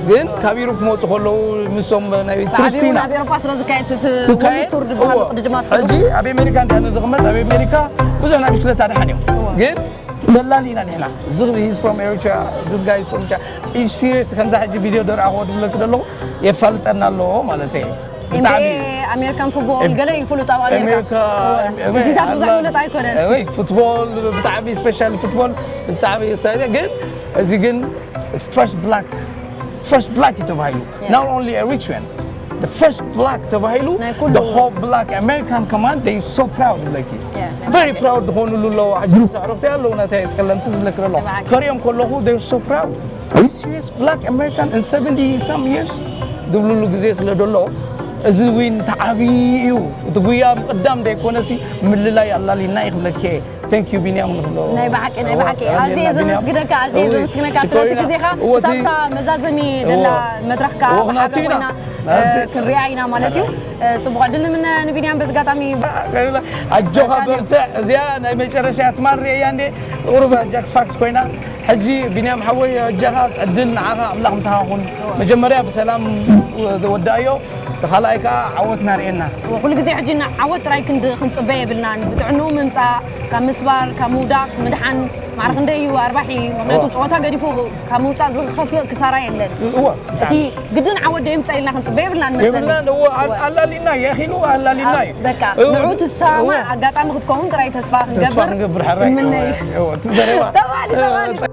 ግን ካብ ዩሩብ ክመፁ ከለዉ፣ ምሶም ናይ ቱሪስት ኢና። ኣብ ኤሮፓ ስለ ዝካየድ እቲ ትካየድ? ቱር ዝበሃል እዎ። ቅድድማት ሕጂ ኣብ ኣሜሪካ እንዳ ንቕመጥ፣ ኣብ ኣሜሪካ ብዙሕ ናይ ብሽክለታ ደሓን እዮም፣ እዎ። ግን ደላሊ ኢና ንሕና። እዚ he's from Eritrea, this guy is from Eritrea. Is serious? ከምዛ ሕጂ ቪድዮ ደርኣኹ ድብለኪ ዘለኹ የፋልጠና ኣለዎ ማለት እዩ። ብጣዕሚ ኤንቢኤ፣ ኣሜሪካን ፉትቦል፣ ገለ እዩ ፍሉጥ ኣብ ኣሜሪካ። ኣሜሪካ፣ እዎ። ግዜታት ብዙሕ ፍሉጥ ኣይኮነን። ወይ ፉትቦል ብጣዕሚ፣ ስፔሻል ፉትቦል ብጣዕሚ ስታይል፣ ግን እዚ ግን ፈርስት ብላክ፣ ፈርስት ብላክ እዩ ተባሂሉ። Not only Eritrean, the first black ተባሂሉ። ናይ ኩሉ። The whole black American command, they so proud like it. Yeah, ናይ Very ብሓቂ። Proud ዝኾኑሉ ኣለዉ። ኣጅሩ ሳዕሮክቲ ኣለዉ፣ ናታይ ጸለምቲ ዝብለክ ኣሎ። ናይ ብሓቂ። ከሪኦም ከለኹ፣ they're so proud. Are you serious? Black American in seventy some years? ዝብሉሉ ግዜ ስለ ደሎ፣ እዚ ዊን ተዓቢ እዩ። እቲ ጉያ ምቕዳም ደይኮነሲ፣ ምልላይ ኣላሊና እዩ ክብለኪ። Thank you ቢንያም ንኽብሎ። ናይ ብሓቂ፣ ናይ ብሓቂ። ኣዝየ ዘመስግነካ፣ ኣዝየ ዘመስግነካ ስለቲ ግዜኻ። ክሳብታ መዛዘሚ ደላ መድረኽካ ብሓደ ኮይና ክንሪኣ ኢና ማለት እዩ። ጽቡቕ ዕድል ንምነ ንቢንያም በዚ ኣጋጣሚ። ኣጆኻ በርትዕ። እዚኣ ናይ መጨረሻ ትማር እያ እንዴ? ቁሩብ ጃክስ ፋክስ ኮይና። ሕጂ ቢንያም ሓወይ፣ ኣጆኻ፣ ዕድል ንዓኻ፣ ኣምላኽ ምሳኻ ኩን። መጀመርያ ብሰላም ወዳእዮ፣ ካልኣይ ከኣ ዓወት ናርእየና። ኩሉ ግዜ ሕጂ ዓወት ጥራይ ክንድ-፣ ክንጽበ የብልናን። ብጥዕንኡ ምምጻእ፣ ካብ ምስባር፣ ካብ ምውዳቕ፣ ምድሓን፣ ማዕረ ክንደይ እዩ ኣርባሒ? ምኽንያቱ ጸወታ ገዲፉ ካብ ምውጻእ ዝኸፍእ ክሳራ የለን። እወ። እቲ ግድን ዓወት ደየምጻእ ኢልና ክንጽበ የብልናን መስለኒ። የብልናን፣ እወ፣ ኣል-፣ ኣላሊና፣ የኺሉ ኣላሊና እዩ። በቃ፣ እወ። ንዑ ትሰማማዕ ኣጋጣሚ ክትከውን ጥራይ ተስፋ ክንገብር፣ ተስፋ ክንገብር፣ ሓራይ። ይምነ እዩ። እወ፣ እወ፣ ትዘረባ። ተባሊ፣ ተባሊ።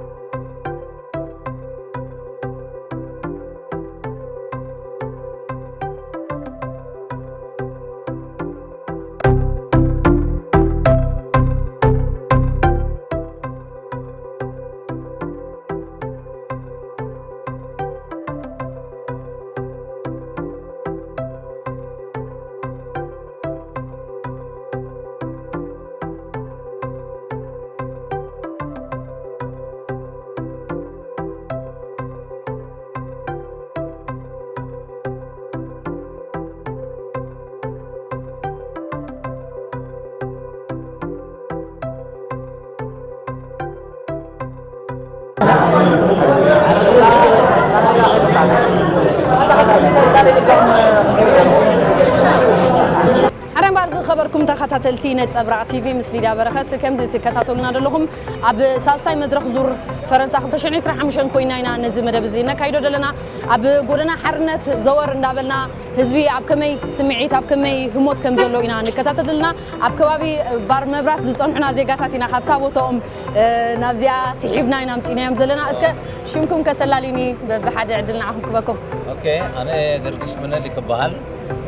ሓራይ እምበኣር ዝኸበርኩም ተኸታተልቲ ነጸብራቕ ቲቪ ምስ ሊድያ በረኸት፣ ከምዚ ትከታተሉና ዘለኹም ኣብ ሳልሳይ መድረኽ ዙር ፈረንሳ ክልተ ሽሕን ዕስራን ሓሙሽተን ኮይና ኢና ነዚ መደብ እዚ ነካይዶ ዘለና። ኣብ ጎደና ሓርነት ዘወር እንዳበልና ህዝቢ ኣብ ከመይ ስምዒት፣ ኣብ ከመይ ህሞት ከም ዘሎ ኢና ንከታተል ዘለና። ኣብ ከባቢ ባር መብራት ዝጸንሑና ዜጋታት ኢና ካብታ ቦታኦም፣ እ፣ ናብዚኣ ስሒብና ኢና ኣምጺእናዮም ዘለና። እስከ ሽምኩም ከተላልዩኒ በብሓደ ዕድል ንዓኹም ክበኩም። ኦኬ፣ ኣነ ገርግሽ ምነሊ ክበሃል።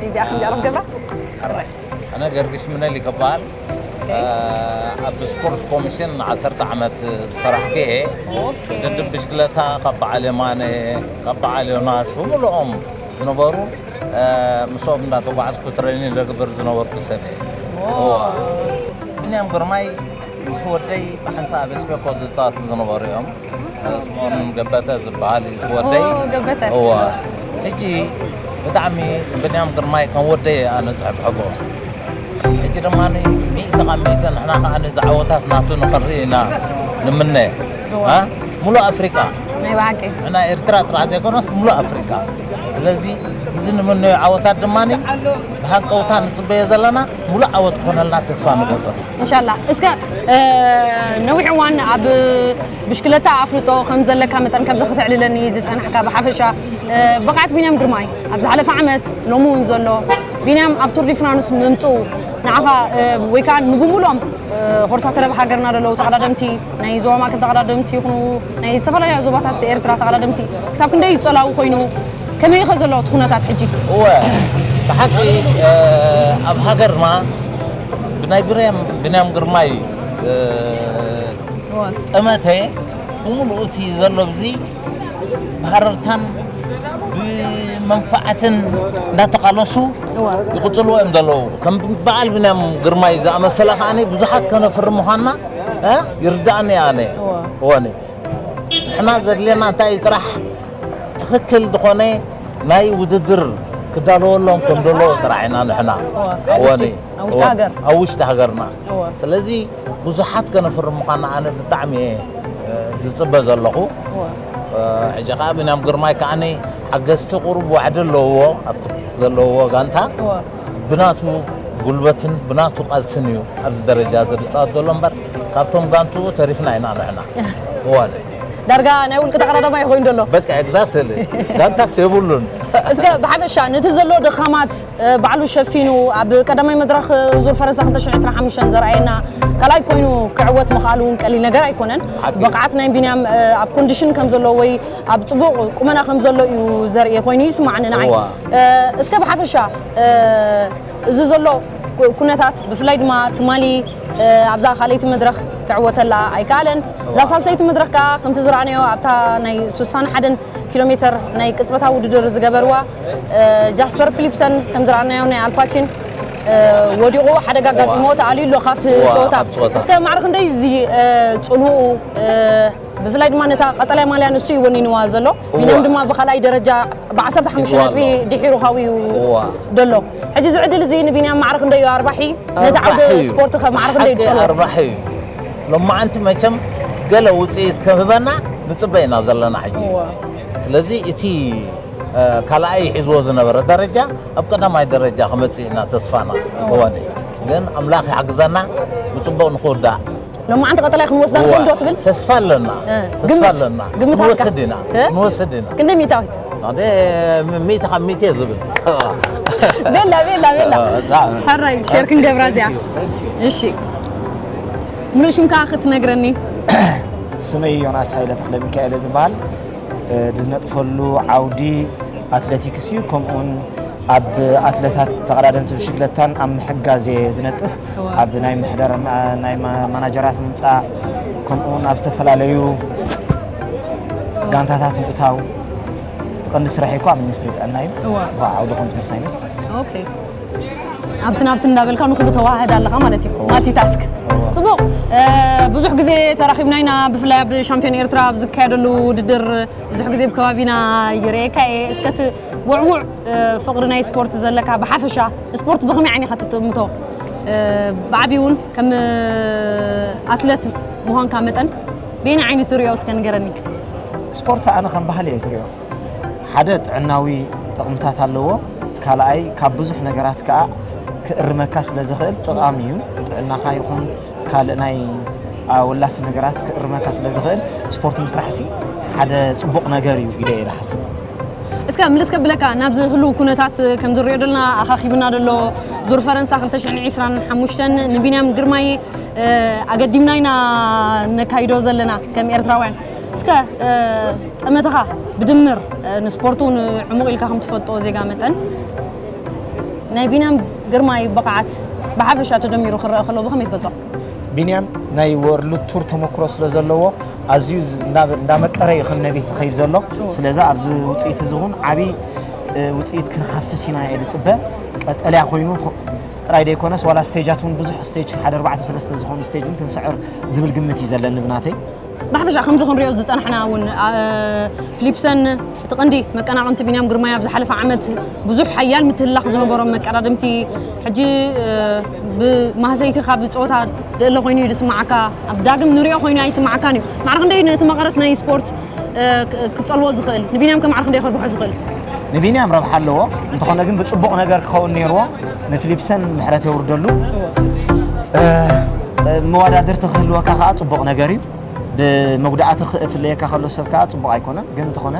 እዚኣ ክንጃሮም ገብራ። ኣራይ። ኣነ ገርግሽ ምነሊ ክበሃል። ኦኬ። እ፣ ኣብ ስፖርት ኮሚሽን ዓሰርተ ዓመት ዝሰራሕኩ እየ። ኦኬ። ውድድር ብሽክለታ ካብ በዓል የማነ፣ ካብ በዓል ዮናስ ብምልኦም ዝነበሩ፣ እ፣ ምስኦም እንዳተጓዓዝኩ ትሬኒንግ ዘግብር ዝነበርኩ ሰብ እየ። ኦ። እዋ። ብንያም ግርማይ ምስ ወደይ ብሓንሳእ ኣብ ኤስፔኮ ዝጻወቱ ዝነበሩ እዮም። እ፣ ስምኦን ገበተ ዝበሃል እዩ እቲ ወደይ። ኦ፣ ገበተ። እዋ። ሕጂ ብጣዕሚ ብንያም ግርማይ ከም ወደይ ኣነ ዝሕብሕቦ። ሕጂ ድማ ሚእቲ ካብ ሚእቲ ንሕና ከኣ ነዚ ዓወታት ናቱ ንኽንርኢ ኢና ንምነ። እዋ። እ? ሙሉእ ኣፍሪቃ። ናይ ብሓቂ። ንሕና ኤርትራ ጥራሕ ዘይኮነስ ሙሉእ ኣፍሪቃ። ስለዚ እዚ ንምነዮ ዓወታት ድማ ብሃንቀውታ ንጽበዮ ዘለና ሙሉእ ዓወት ክኾነልና ተስፋ ንገብር። ኢንሻላህ። እስከ፣ እ፣ ነዊሕ እዋን ኣብ ብሽክለታ ኣፍልጦ ከም ዘለካ መጠን፣ ከምዚ ከተዕልለኒ ዝጸናሕካ፣ ብሓፈሻ፣ እ፣ ብቕዓት ቢንያም ግርማይ ኣብ ዝሓለፈ ዓመት፣ ሎሚ እውን ዘሎ ቢንያም ኣብ ቱር ዲ ፍራንስ ምምጽኡ ንዓኻ ወይ ከዓ ንብሙሉኦም ሆርሳ ተረብ ሃገርና ዘለዉ ተቐዳደምቲ፣ ናይ ዞባ ማእከል ተቐዳደምቲ ይኹኑ ናይ ዝተፈላለዩ ዞባታት ኤርትራ ተቐዳደምቲ ክሳብ ክንደይ እዩ ጸላዊ ኮይኑ፣ ከመይ ኢኸ ዘሎ እቲ ኩነታት ሕጂ? እወ፣ ብሓቂ ኣብ ሃገርና ብናይ ብንያም ግርማይ ጠመተ ብምሉኡ እቲ ዘሎ ብዚ ብሃረርታን ብመንፋዓትን እንዳተቓለሱ ይቕፅልዎ እዮም ዘለዉ። ከም በዓል ብንያም ግርማይ ዝኣመሰለ ከዓኒ ብዙሓት ከነፍሪ ምዃንና ይርዳእኒ ኣነ። ወኒ ንሕና ዘድልየና እንታይ እዩ ጥራሕ ትኽክል ዝኾነ ናይ ውድድር ክዳለወሎም ከም ዘለዎ ጥራሕ ኢና ንሕና ወኒ ኣብ ውሽጢ ሃገርና። ስለዚ ብዙሓት ከነፍርም ምዃንና ኣነ ብጣዕሚ እየ ዝፅበ ዘለኹ። ሕጂ ከዓ ብንያም ግርማይ ከዓኒ ሓገዝቲ ቁሩብ ዋዕዲ ኣለውዎ ኣብቲ ዘለዎ ጋንታ ብናቱ ጉልበትን ብናቱ ቃልስን እዩ ኣብዚ ደረጃ እዚ ዝፃወት ዘሎ እምበር ካብቶም ጋንትኡ ተሪፍና ኢና ንሕና። እዋን ዳርጋ ናይ ውልቂ ተቐዳዳማይ ኮይኑ ዘሎ። በቃ exactly ጋንታስ የብሉን። እስከ ብሓፈሻ ነቲ ዘሎ ድኻማት ባዕሉ ሸፊኑ ኣብ ቀዳማይ መድረኽ ዙር ፈረንሳ ክልተ ሽሕን ዕስራን ሓሙሽተን ዘርኣየና ካልኣይ ኮይኑ ክዕወት ምኽኣሉ እውን ቀሊል ነገር ኣይኮነን። ብቕዓት ናይ ቢንያም ኣብ ኮንዲሽን ከም ዘሎ ወይ ኣብ ፅቡቕ ቁመና ከም ዘሎ እዩ ዘርኢ ኮይኑ ይስማዕኒ ንዓይ። እስከ ብሓፈሻ እዚ ዘሎ ኩነታት ብፍላይ ድማ ትማሊ ኣብዛ ካልኣይቲ መድረኽ ክዕወተላ ኣይከኣለን። እዛ ሳልሰይቲ መድረኽ ከዓ ከምቲ ዝረኣናዮ ኣብታ ናይ ሱሳን ሓደን ኪሎ ሜትር ናይ ቅጽበታዊ ውድድር ዝገበርዋ ጃስፐር ፊሊፕሰን ከም ዝረኣናዮ ናይ ኣልፓቺን ወዲቑ ሓደጋ ኣጋጢሞ ተኣልዩ ኣሎ ካብቲ ጸወታ። እስከ ማዕረ ክንደይ እዚ ጽልውኡ ብፍላይ ድማ ነታ ቀጠልያ ማልያ ንሱ እዩ ወኒንዋ ዘሎ። ቢንያም ድማ ብኻልኣይ ደረጃ ብ15 ነጥቢ ድሒሩ ሃዊኡ ደሎ። ሕጂ እዚ ዕድል እዚ ንቢንያም ማዕረ ክንደይ እዩ ኣርባሒ? ነቲ ዓውዲ ስፖርት ከ ማዕረ ክንደይ እዩ ዝጸልዎ? ኣርባሒ እዩ። ሎማዓንቲ መቸም ገለ ውፅኢት ከህበና ንፅበ ኢና ዘለና ሕጂ። ስለዚ እቲ ካልኣይ ሒዝዎ ዝነበረ ደረጃ ኣብ ቀዳማይ ደረጃ ክመፅእ ኢና ተስፋና። እወኒ ግን ኣምላኽ ይሓግዘና ብፅቡቕ ንክውዳእ። ሎማዓንቲ ቀጠላይ ክንወስዳ ንኽእል ዶ ትብል? ተስፋ ኣለና። ተስፋ ኣለና። ግምታትካ? ክንወስድ ኢና። ክንወስድ ኢና። ክንደይ ሚእታዊት? ኣደ ሚእቲ ካብ ሚእቲ እየ ዝብል። ቤላ ቤላ ቤላ። ሕራይ ሸር ክንገብራ እዚኣ። እሺ፣ ሙሉእ ሽምካ ክትነግረኒ? ስመይ ዮናስ ሃይለ ተኽለ ሚካኤል ዝበሃል። ዝነጥፈሉ ዓውዲ ኣትሌቲክስ እዩ። ከምኡውን ኣብ ኣትሌታት ተቐዳደምቲ ብሽግለታን ኣብ ምሕጋዝ እየ ዝነጥፍ። ኣብ ናይ ምሕደር ናይ ማናጀራት ምምፃእ ከምኡውን ኣብ ዝተፈላለዩ ጋንታታት ምእታው። እቲ ቀንዲ ስራሕ እኮ ኣብ ሚኒስትሪ ጥዕና እዩ። ዓውዲ ኮምፒተር ሳይንስ። ኣብቲ ናብቲ እንዳበልካ ንኩሉ ተዋህድ ኣለኻ ማለት እዩ። ማልቲታስክ። ፅቡቕ። ብዙሕ ግዜ ተራኺብና ኢና፣ ብፍላይ ኣብ ሻምፒዮን ኤርትራ ኣብ ዝካየደሉ ውድድር ብዙሕ ግዜ ብከባቢና ይርእየካ እየ። እስከ እቲ ውዕውዕ ፍቕሪ ናይ ስፖርት ዘለካ ብሓፈሻ ስፖርት ብኸመይ ዓይኒ ኢኻ ትጥምቶ? ብዓብዩ እውን ከም ኣትለት ምዃንካ መጠን በየናይ ዓይኒ ትርእዮ እስከ ንገረኒ። ስፖርት ኣነ ከም ባህሊ እየ ዝርእዮ። ሓደ ጥዕናዊ ጥቕምታት ኣለዎ። ካልኣይ ካብ ብዙሕ ነገራት ከዓ ክእርመካ ስለ ዝኽእል ጠቓሚ እዩ። ጥዕናኻ ይኹን ካልእ ናይ ኣወላፊ ነገራት ክእርመካ ስለ ዝኽእል ስፖርት ምስራሕ ሲ ሓደ ፅቡቕ ነገር እዩ ኢለ እየ ዝሓስብ። እስከ ምልስ ከብለካ ናብዚ ህልው ኩነታት ከም ዝሪኦ ዘለና ኣኻኺብና ዘሎ ዙር ፈረንሳ ክልተ ሽሕን ዕስራን ሓሙሽተን ንቢንያም ግርማይ ኣገዲምና ኢና ነካይዶ ዘለና ከም ኤርትራውያን። እስከ ጠመትኻ ብድምር ንስፖርቱ ንዕሙቕ ኢልካ ከም ትፈልጦ ዜጋ መጠን ናይ ቢንያም ግርማይ ብቕዓት ብሓፈሻ ተደሚሩ ክረአ ከሎ ብኸመይ ትገልጾ? ቢንያም ናይ ወርልድ ቱር ተመክሮ ስለ ዘለዎ ኣዝዩ ዝ- እንዳ- እንዳመቀረ እዩ ከም ነቢት ዝኸይድ ዘሎ። ስለዚ ኣብዚ ውፅኢት እዚ እውን ዓብዪ እ፣ ውፅኢት ክንሓፍስ ኢና እየ ዝፅበ። ቀጠልያ ኮይኑ ኾ- ጥራይ ዘይኮነስ ዋላ ስቴጃት እውን ብዙሕ ስቴጅ ሓደ ኣርባዕተ ሰለስተ ዝኾኑ ስቴጅ እውን ክንስዕር ዝብል ግምት እዩ ዘለኒ ብናተይ። ብሓፈሻ ከምዚ ክንሪኦ ዝጸናሕና እውን ፊሊፕሰን እቲ ቀንዲ መቀናቐንቲ ቢንያም ግርማይ ኣብ ዝሓለፈ ዓመት ብዙሕ ሓያል ምትህልላኽ ዝነበሮም መቀዳድምቲ ሕጂ ብማህሰይቲ ካብ ጸወታ ደለ ኮይኑ እዩ ዝስማዓካ ኣብ ዳግም ንሪኦ ኮይኑ ኣይስማዓካን እዩ። ማዕረ ክንደይ ነቲ መቐረት ናይ ስፖርት ክጸልዎ ዝኽእል ንቢንያም ከማዕረ ክንደይ ከርብሖ ዝኽእል? ንቢንያም ረብሓ ኣለዎ። እንተኾነ ግን ብጽቡቕ ነገር ክኸውን ነይርዎ። ንፊሊፕሰን ምሕረት የውርደሉ። መወዳድርቲ ክህልወካ ከዓ ጽቡቕ ነገር እዩ። ብመጉዳእቲ ክፍለየካ ከሎ ሰብ ከዓ ጽቡቕ ኣይኮነን። ግን እንተኾነ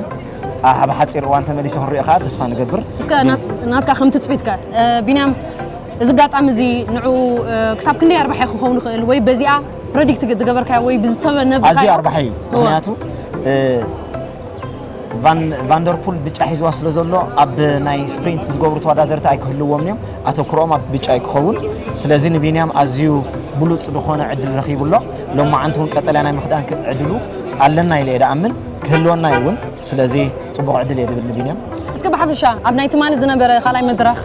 ኣብ ሓፂር እዋን ተመሊሱ ክንሪኦ ከዓ ተስፋ ንገብር። እስከ ናትካ ከም ትፅቢትካ ቢንያም እዚ ኣጋጣሚ እዚ ንዑ ክሳብ ክንደይ ኣርባሒ ክኸውን ይኽእል ወይ በዚኣ ፕረዲክት ዝገበርካዮ ወይ ብዝተነበርካዮ ኣዝዩ ኣርባሒ እዩ። ምክንያቱ ቫንደርፑል ብጫ ሒዝዋ ስለ ዘሎ ኣብ ናይ ስፕሪንት ዝገብሩ ተወዳደርቲ ኣይክህልዎም እዮም። ኣተኩሮኦም ኣብ ብጫ እዩ ክኸውን። ስለዚ ንቢንያም ኣዝዩ ብሉፅ ዝኾነ ዕድል ረኺቡ ኣሎ። ሎማዓንቲ እውን ቀጠልያ ናይ ምኽዳን ዕድሉ ኣለና ኢለ እየ ድኣምን ክህልወና እዩ እውን። ስለዚ ፅቡቕ ዕድል እየ ድብል ንቢንያም። እስከ ብሓፈሻ ኣብ ናይ ትማሊ ዝነበረ ካልኣይ መድረኽ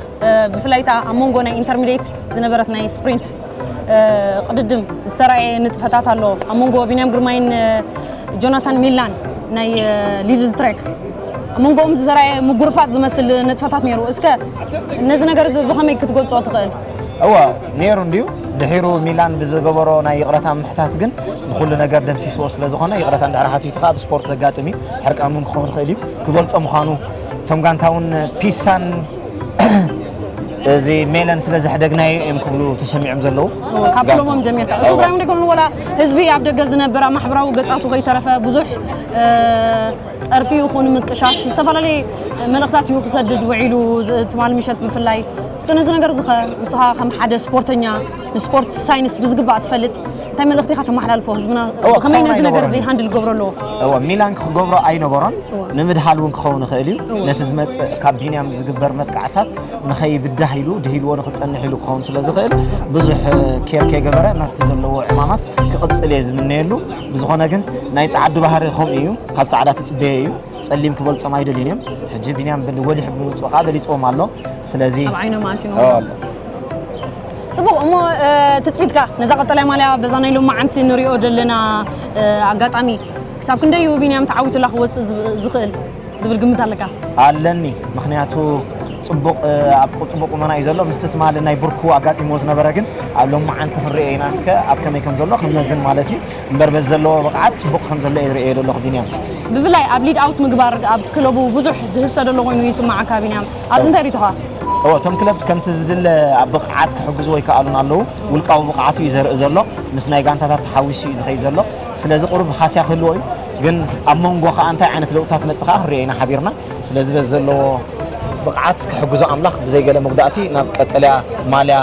ብፍላይ እታ ኣብ መንጎ ናይ ኢንተርሚዲየት ዝነበረት ናይ ስፕሪንት ቅድድም ዝተራእየ ንጥፈታት ኣሎ ኣብ መንጎ ቢንያም ግርማይን ጆናታን ሚላን ናይ ሊድል ትሬክ ኣብ መንጎኦም ዝተራእየ ምጉርፋጥ ዝመስል ንጥፈታት ነይሩ። እስከ ነዚ ነገር እዚ ብኸመይ ክትገልጾ ትኽእል? እዋ ነይሩ እንድዩ። ድሒሩ ሚላን ብዝገበሮ ናይ ይቕረታ ምሕታት ግን ንኹሉ ነገር ደምሲስዎ ስለ ዝኾነ ይቕረታ እንድሕር ሓቲቱ ከዓ ብስፖርት ዘጋጥም እዩ። ሕርቃን እውን ክኸውን ይኽእል እዩ። ክገልጾ ምዃኑ እቶም ጋንታ እውን ፒሳን እዚ ሜለን ስለ ዘሕደግናዮ እዮም ክብሉ ተሰሚዖም ዘለዉ። ካብ ክለቦም ጀሚርካ እሱ ጥራይ እውን ኣይኮኑን፣ ወላ ህዝቢ ኣብ ደገ ዝነብር ኣብ ማሕበራዊ ገጻቱ ከይተረፈ ብዙሕ ጸርፊ ይኹን ምቅሻሽ ዝተፈላለየ መልእኽታት እዩ ክሰድድ ውዒሉ ትማል ምሸት ብፍላይ። እስከ ነዚ ነገር እዚ ኸ ንስኻ ከም ሓደ ስፖርተኛ ንስፖርት ሳይንስ ብዝግባእ ትፈልጥ እንታይ መልእኽቲ ኢኻ ተመሓላልፎ ህዝብና ከመይ ነዚ ነገር እዚ ሃንድል ገብሮ ኣለዎ? እወ ሚላን ክገብሮ ኣይነበሮን። ንምድሃል እውን ክኸውን ይኽእል እዩ። ነቲ ዝመፅእ ካብ ቢንያም ዝግበር መጥቃዕታት ንኸይብዳህ ኢሉ ድሂልዎ ንኽፀንሕ ኢሉ ክኸውን ስለ ዝኽእል ብዙሕ ኬር ከይገበረ ናብቲ ዘለዎ ዕማማት ክቕፅል እየ ዝምነየሉ። ብዝኾነ ግን ናይ ፃዓዱ ባህሪ ከምኡ እዩ። ካብ ፃዕዳ ትፅበዮ እዩ። ፀሊም ክበልፆም ኣይደልዩን እዮም። ሕጂ ቢንያም በሊ ወሊሕ ብምውፅኡ ከዓ በሊፅዎም ኣሎ። ስለዚ ኣብ ዓይኖም ኣትዩ ኣሎ። ጽቡቕ እሞ ትጽቢትካ ነዛ ቀጠልያ ማልያ በዛ ናይ ሎማዓንቲ ንሪኦ ዘለና ኣጋጣሚ ክሳብ ክንደይ እዩ ቢንያም ተዓዊቱላ ክወፅእ ዝኽእል ዝብል ግምት ኣለካ? ኣለኒ። ምኽንያቱ ፅቡቕ ኣብ ፅቡቕ ቁመና እዩ ዘሎ። ምስቲ ትማሊ ናይ ብርኩ ኣጋጢምዎ ዝነበረ ግን ኣብ ሎማዓንቲ ክንሪኦ ኢና እስከ ኣብ ከመይ ከም ዘሎ ክንመዝን ማለት እዩ። እምበር በዚ ዘለዎ ብቕዓት ፅቡቕ ከም ዘሎ እየ ዝርእዮ ዘለኹ ቢንያም። ብፍላይ ኣብ ሊድ ኣውት ምግባር ኣብ ክለቡ ብዙሕ ዝህሰ ዘሎ ኮይኑ ይስማዓካ ቢንያም። ኣብዚ እንታይ ሪኢቶኻ? እወ እቶም ክለብ ከምቲ ዝድለ ኣብ ብቕዓት ክሕግዝዎ ይከኣሉን ኣለዉ። ውልቃዊ ብቕዓቱ እዩ ዘርኢ ዘሎ። ምስ ናይ ጋንታታት ተሓዊሱ እዩ ዝኸይድ ዘሎ። ስለዚ ቁሩብ ሃስያ ክህልዎ እዩ። ግን ኣብ መንጎ ከዓ እንታይ ዓይነት ለውጥታት መፅእ ከዓ ክንሪኦ ኢና ሓቢርና። ስለዚ በዚ ዘለዎ ብቕዓት ክሕግዞ ኣምላኽ ብዘይ ገለ መጉዳእቲ ናብ ቀጠልያ ማልያ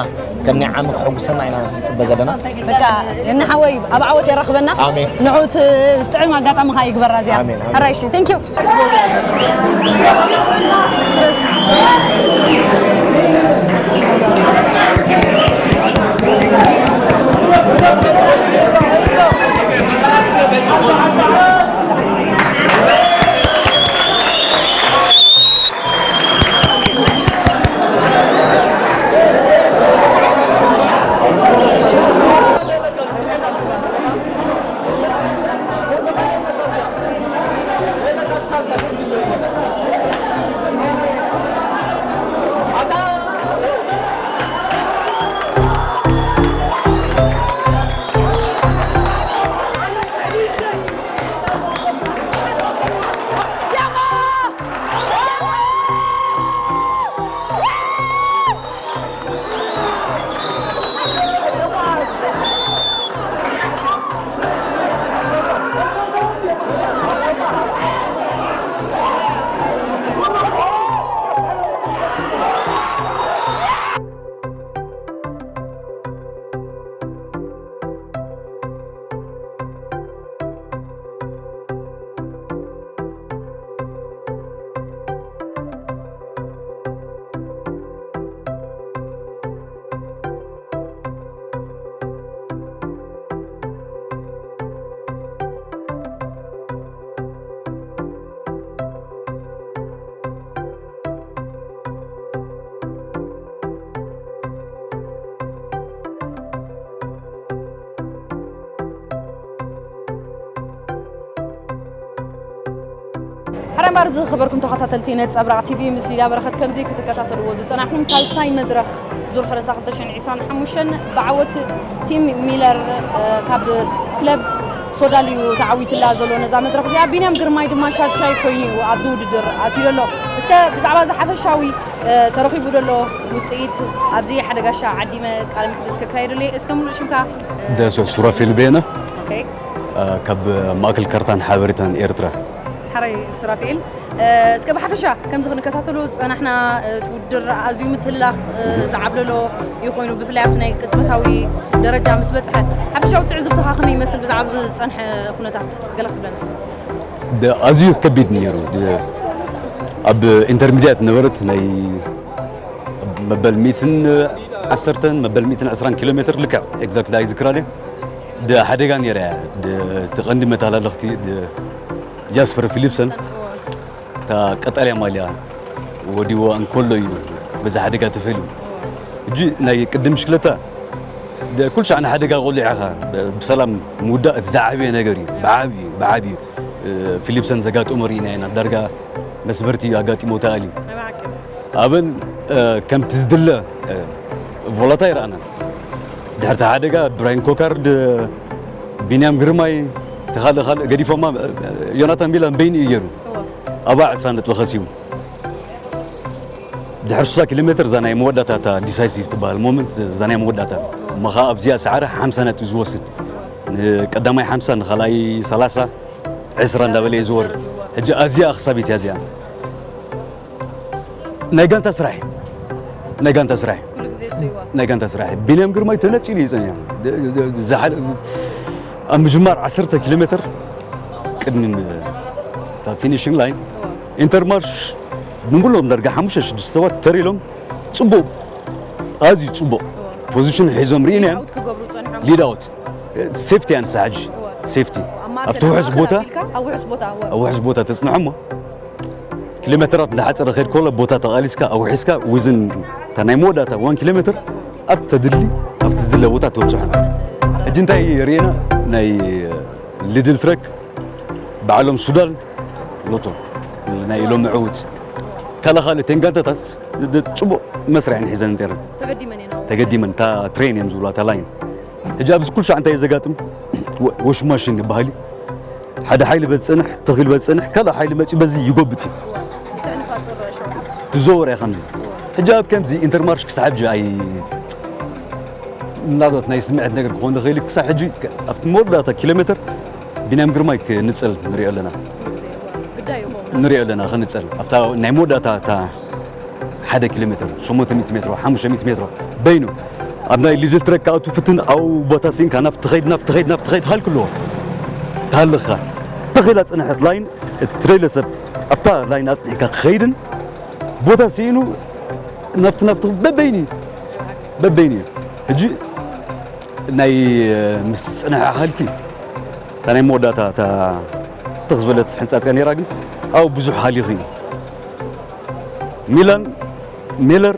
ከም ናይ ዓሚ ክሕጉሰና ኢና ንጽበ ዘለና። በቃ ገና ሓወይ ኣብ ዓወት የራኽበና። ኣሜን። ንዑ እቲ ጥዕም ኣጋጣሚ ኸዓ ይግበራ እዚኣ። ኣሜን፣ ኣሜን። ሕራይ እሺ፣ thank you። ሓራይ እምበኣር ዝኸበርኩም ተኸታተልቲ ነጸብራቕ ቲቪ ምስ ሊድያ በረኸት ከምዚ ክትከታተልዎ ዝጸናሕኩም ሳልሳይ መድረኽ ዙር ፈረንሳ ክልተ ሽሕን ዕስራን ሓሙሽተን ብዓወት ቲም ሚለር ካብ ክለብ ሶዳል እዩ ተዓዊቱላ ዘሎ ነዛ መድረኽ እዚኣ። ቢንያም ግርማይ ድማ ሻድሻይ ኮይኑ እዩ ኣብዚ ውድድር ኣትዩ ዘሎ። እስከ ብዛዕባ እዚ ሓፈሻዊ ተረኺቡ ዘሎ ውጽኢት ኣብዚ ሓደ ጋሻ ዓዲመ ቃለ መሕትት ከካየደሉ እየ። እስከ ሙሉእ ሽምካ? ደስ ሱራፌል ቤነ። ኦኬ። ካብ ማእከል ካርታን ሓበሬታን ኤርትራ። ሓራይ ሱራፌል፣ እስከ ብሓፈሻ ከምዚ ክንከታተሎ ዝጸናሕና፣ እቲ ውድድር ኣዝዩ ምትህልላኽ ዝዓብለሎ እዩ ኮይኑ፣ ብፍላይ ኣብቲ ናይ ቅጽበታዊ ደረጃ ምስ በጽሐ፣ ሓፈሻዊ ትዕዝብትኻ ከመይ ይመስል ብዛዕባ እዚ ዝጸንሐ ኩነታት ገለ ክትብለና? ኣዝዩ ከቢድ ነይሩ። ኣብ ኢንተርሚድያት ነበረት ናይ መበል ሚእትን ዓሰርተን መበል ሚእትን ዕስራን ኪሎ ሜትር ልክዕ ኤግዛክት ኣይዝክራን እየ። ሓደጋ ነይራ እያ። እቲ ቀንዲ መተላለኽቲ ጃስፐር ፊሊፕሰን እታ ቀጠልያ ማልያ ወዲዎ እንከሎ እዩ በዛ ሓደጋ ተፈልዩ። ሕጂ ናይ ቅድም ብሽክለታ ኩሉ ሻዕ ንሓደጋ ቆሊዕኻ ብሰላም ምውዳእ እቲ ዝዓበየ ነገር እዩ። ብዓብዩ ብዓብዩ ፊሊፕሰን ዘጋጠሞ ርኢና ኢና። ዳርጋ መስበርቲ እዩ ኣጋጢሞ ተኣልዩ። ኣበን ከምቲ ዝድለ ቮላታ ይረኣና። ድሕርቲ ሓደጋ ብራይን ኮካርድ፣ ቢንያም ግርማይ፣ ተኻልእ ካልእ ገዲፎማ። ዮናታን ቢላን በይኑ እዩ ገይሩ። ኣባ ዕስራ ነጥቢ ከሲቡ። ድሕሪ ስሳ ኪሎ ሜትር እዛ ናይ መወዳእታ እታ ዲሳይሲቭ ትበሃል ሞመንት፣ እዛ ናይ መወዳእታ እሞ ኸዓ ኣብዚኣ ሰዓረ ሓምሳ ነጥቢ ዝወስድ፣ ንቀዳማይ ሓምሳ፣ ንኻልኣይ ሰላሳ፣ ዕስራ እንዳበለ እዩ ዝወርድ። ሕጂ ኣዚኣ ክሳቢት እያ እዚኣ። ናይ ጋንታ ስራሕ እዩ። ናይ ጋንታ ስራሕ እዩ። ናይ ጋንታ ስራሕ እዩ። ቢንያም ግርማይ ተነጺሉ እዩ ጸኒሑ። ዝሓለ ኣብ ምጅማር ዓሰርተ ኪሎ ሜትር ቅድሚ ፊኒሽንግ ላይን ኢንተርማርሽ ብምሎም ዳርጋ ሓሙሽተ ሽዱሽተ ሰባት ተር ኢሎም ጽቡቕ፣ ኣዝዩ ጽቡቕ ፖዚሽን ሒዞም ርኢና እዮም። ሊድ ኣውት ሴፍቲ እያ ንሳ ሕጂ ሴፍቲ ኣብቲ ውሑስ ቦታ ኣብ ውሑስ ቦታ ተጽንሖ እሞ ኪሎ ሜትራት እንዳሓፀረ ከይድ ከሎ ቦታ ተቓሊስካ ኣውሒስካ ውዝን እታ ናይ መወዳእታ ዋን ኪሎ ሜትር ኣብ ተድሊ ኣብቲ ዝድለ ቦታ ተብፅሖ። ሕጂ እንታይ ርኢና ናይ ሊድል ትረክ ባዕሎም ሱዳን ሎቶ ናይ ኢሎም ዕውት ካላ ካልእ ቴንጋንታታት ጽቡቕ መስርሕ ንሒዘን እንተረን ተገዲመን እታ ትሬን እዮም ዝብሉ እታ ላይን። ሕጂ ኣብዚ ኩሉ ሻዕ እንታይ ዘጋጥም ወሽ ማሽን ይበሃል እዩ። ሓደ ሓይሊ በዝፅንሕ ተኺሉ በዝፅንሕ ካልእ ሓይሊ መፂኡ በዚ ይጎብጥ እዩ። ትዘወር እያ ከምዚ። ሕጂ ኣብ ከምዚ ኢንተርማርሽ ክሳብ ሕጂ ኣይ ምናልባት ናይ ስምዕት ነገር ክኾን ዝኽእል ክሳብ ሕጂ ኣብቲ መወዳእታ ኪሎ ሜትር ቢንያም ግርማይ ክንፅል ንሪኦ ኣለና። ንሪኦ ኣለና ክንፅል ኣብታ ናይ መወዳእታ እታ ሓደ ኪሎ ሜትር ሸሞንተ ሚእቲ ሜትሮ ሓሙሽተ ሚእቲ ሜትሮ በይኑ ኣብ ናይ ሊድል ትረክ ከኣ ትፍትን ኣብኡ ቦታ ሲንካ ናብ ትኸይድ ናብ ትኸይድ ናብ ትኸይድ ሃልክ ኣለዎ። ተሃልኽካ ተኺላ ፅንሐት ላይን እቲ ትረይለ ሰብ ኣብታ ላይን ኣፅኒሕካ ክኸይድን ቦታ ስኢኑ ናብቲ ናብቲ በበይኒ በበይኒ እዩ። ሕጂ ናይ ምስ ፅንሐ ሃልኪ እታ ናይ መወዳእታ እታ ትኽ ዝበለት ሕንፃፅ እያ ነይራ ግን ኣብኡ ብዙሕ ሃሊኹ እዩ። ሚላን ሜለር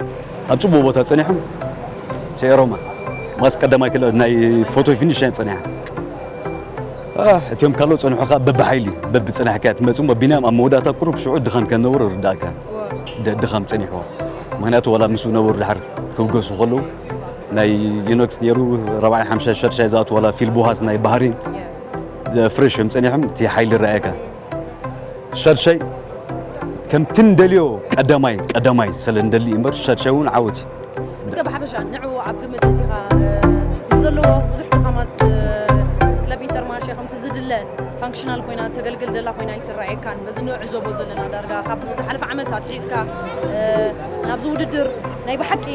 ኣብ ፅቡቅ ቦታ ፀኒሖም ሰኤሮማ ማስ ቀዳማይ ክለ ናይ ፎቶ ፊኒሽ እያ ፀኒሓ። እቲኦም ካልኦት ፀንሑ ከዓ በብሓይሊ በብፅናሕካ ትመፅእ እሞ ቢንያም ኣብ መወዳእታ ቁሩብ ሽዑ ድኻም ከም ነበሩ ይርዳእካ። ድኻም ፀኒሕዎ ምክንያቱ ዋላ ምስኡ ነበሩ ድሓር ክብገሱ ከለዉ ናይ ዩኖክስ ነይሩ ራብዓይ ሓምሻይ ሻድሻይ ዝኣቱ ዋላ ፊል ቡሃስ ናይ ባህሪን ፍሬሽ እዮም ፀኒሖም እቲ ሓይሊ ረኣየካ። ሻድሻይ ከምቲ ንደልዮ ቀዳማይ ቀዳማይ ስለ ንደሊ እምበር ሻድሻይ እውን ዓወት እዩ። እስከ ብሓፈሻ ንዑ ኣብ ግምት ኣእቲኻ ምስ ዘለዎ ብዙሕ ድኻማት ክለብ ኢንተርማርሼ ከምቲ ዝድለ ፋንክሽናል ኮይና ተገልግል ዘላ ኮይና ኣይትረኣየካን። በዚ ንዕዘቦ ዘለና ዳርጋ ካብ ዝሓለፈ ዓመት ኣትሒዝካ ናብዚ ውድድር ናይ ብሓቂ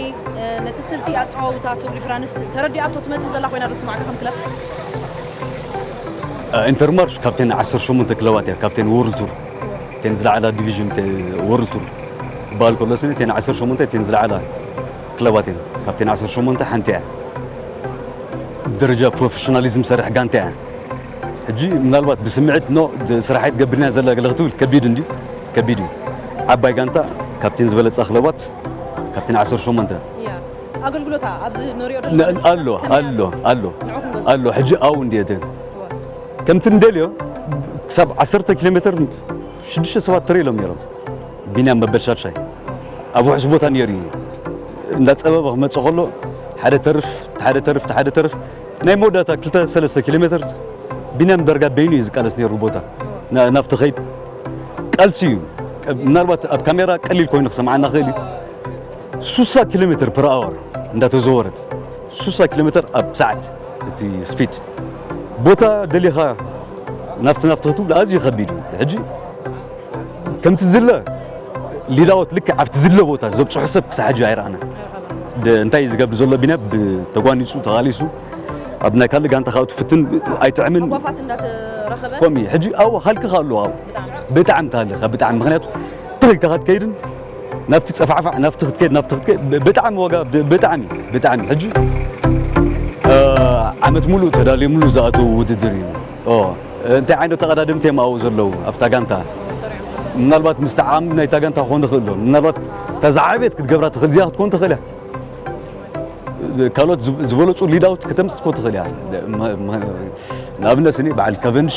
ነቲ ስልቲ ኣጸዋውታ ቱር ዲ ፍራንስ ተረዲኣቶ ትመጽእ ዘላ ኮይና ዶ ትስማዕካ ከም ክለብ? ኢንተርማርሽ ካብተን ዓሰርተ ሸሞንተ ክለባት እያ ካብተን ወርልድ ቱር እተን ዝለዓላ ዲቪዥን ወርልድ ቱር ክበሃል ከሎ ስኒ እተን ዓሰርተ ሸሞንተ እተን ዝለዓላ ክለባት እየን። ካብተን ዓሰርተ ሸሞንተ ሓንቲ እያ። ደረጃ ፕሮፌሽናሊዝም ሰርሕ ጋንታ እያ። ሕጂ ምናልባት ብስምዒት ኖ ስራሓይ ትገብርና ዘላ ገለ ክትብል ከቢድ እንዲ ከቢድ እዩ። ዓባይ ጋንታ ካብተን ዝበለፃ ክለባት ካብተን ዓሰርተ ሸሞንተ ኣገልግሎታ ኣብዚ ንሪኦ ዘለና ኣሎ ኣሎ ኣሎ ኣሎ ሕጂ ኣው እንድየ ከምቲ ንደልዮ ክሳብ ዓሰርተ ኪሎ ሜትር ሽዱሽተ ሰባት ተረይሎም ነይሮም። ቢንያም መበል ሻድሻይ ኣብ ውሕስ ቦታ ነይሩ እዩ። እንዳፀበበ ክመፅእ ከሎ ሓደ ተርፍ ሓደ ተርፍ ሓደ ተርፍ ናይ መወዳእታ ክልተ ሰለስተ ኪሎ ሜትር ቢንያም ዳርጋ በይኑ እዩ ዝቃለስ ነይሩ ቦታ ናብቲ ኸይድ ቃልሲ እዩ። ምናልባት ኣብ ካሜራ ቀሊል ኮይኑ ክሰምዓና ክእል እዩ። ሱሳ ኪሎ ሜትር ፐር ኣወር እንዳተዘወረት ሱሳ ኪሎ ሜትር ኣብ ሰዓት እቲ ስፒድ ቦታ ደሊኻ ናብቲ ናብቲ ክትብል ኣዝዩ ከቢድ እዩ። ሕጂ ከምቲ ዝለ ሊዳውት ልክዕ ኣብቲ ዝለ ቦታ ዘብፅሑ ሰብ ክሳብ ሕጂ ኣይረኣናን። ደ-፣ እንታይ እዩ ዝገብር ዘሎ? ቢንያም ብተጓኒፁ ተቓሊሱ ኣብ ናይ ካልእ ጋንታ ካብኡ ትፍትን ኣይጥዕምን። ኣጓፋት እንዳተረኸበ ኮሚ ሕጂ ኣብኡ ሃልክኻ ኣለዎ ኣብኡ ብጣዕሚ ታሃልኻ ብጣዕሚ ምክንያቱ ትኽልካ ክትከይድን ናብቲ ፀፋዕፋዕ ናብቲ ክትከይድ ናብቲ ክትከይድ ብ- ብጣዕሚ ዋጋ ብ- ብጣዕሚ ብጣዕሚ ሕጂ እ፣ ዓመት ሙሉእ ተዳልዮምሉ ዝኣተው ውድድር እዩ። ኦ፣ እንታይ ዓይነት ተቐዳደምቲ እዮም ኣብኡ ዘለዉ ኣብታ ጋንታ? ምናልባት ምስቲ ዓቕሚ ናይታ ጋንታ ክኾን ይኽእል ዶ? ምናልባት እታ ዝዓበየት ክትገብራ ትኽእል እዚኣ ክትኮን ትኽእል እያ። ካልኦት ዝብ- ዝበለፁ ሊዳውት ከተምፅእ ክትኮን ትኽእል እያ። ም- ም- ንኣብነት እኒ በዓል ካቨንሽ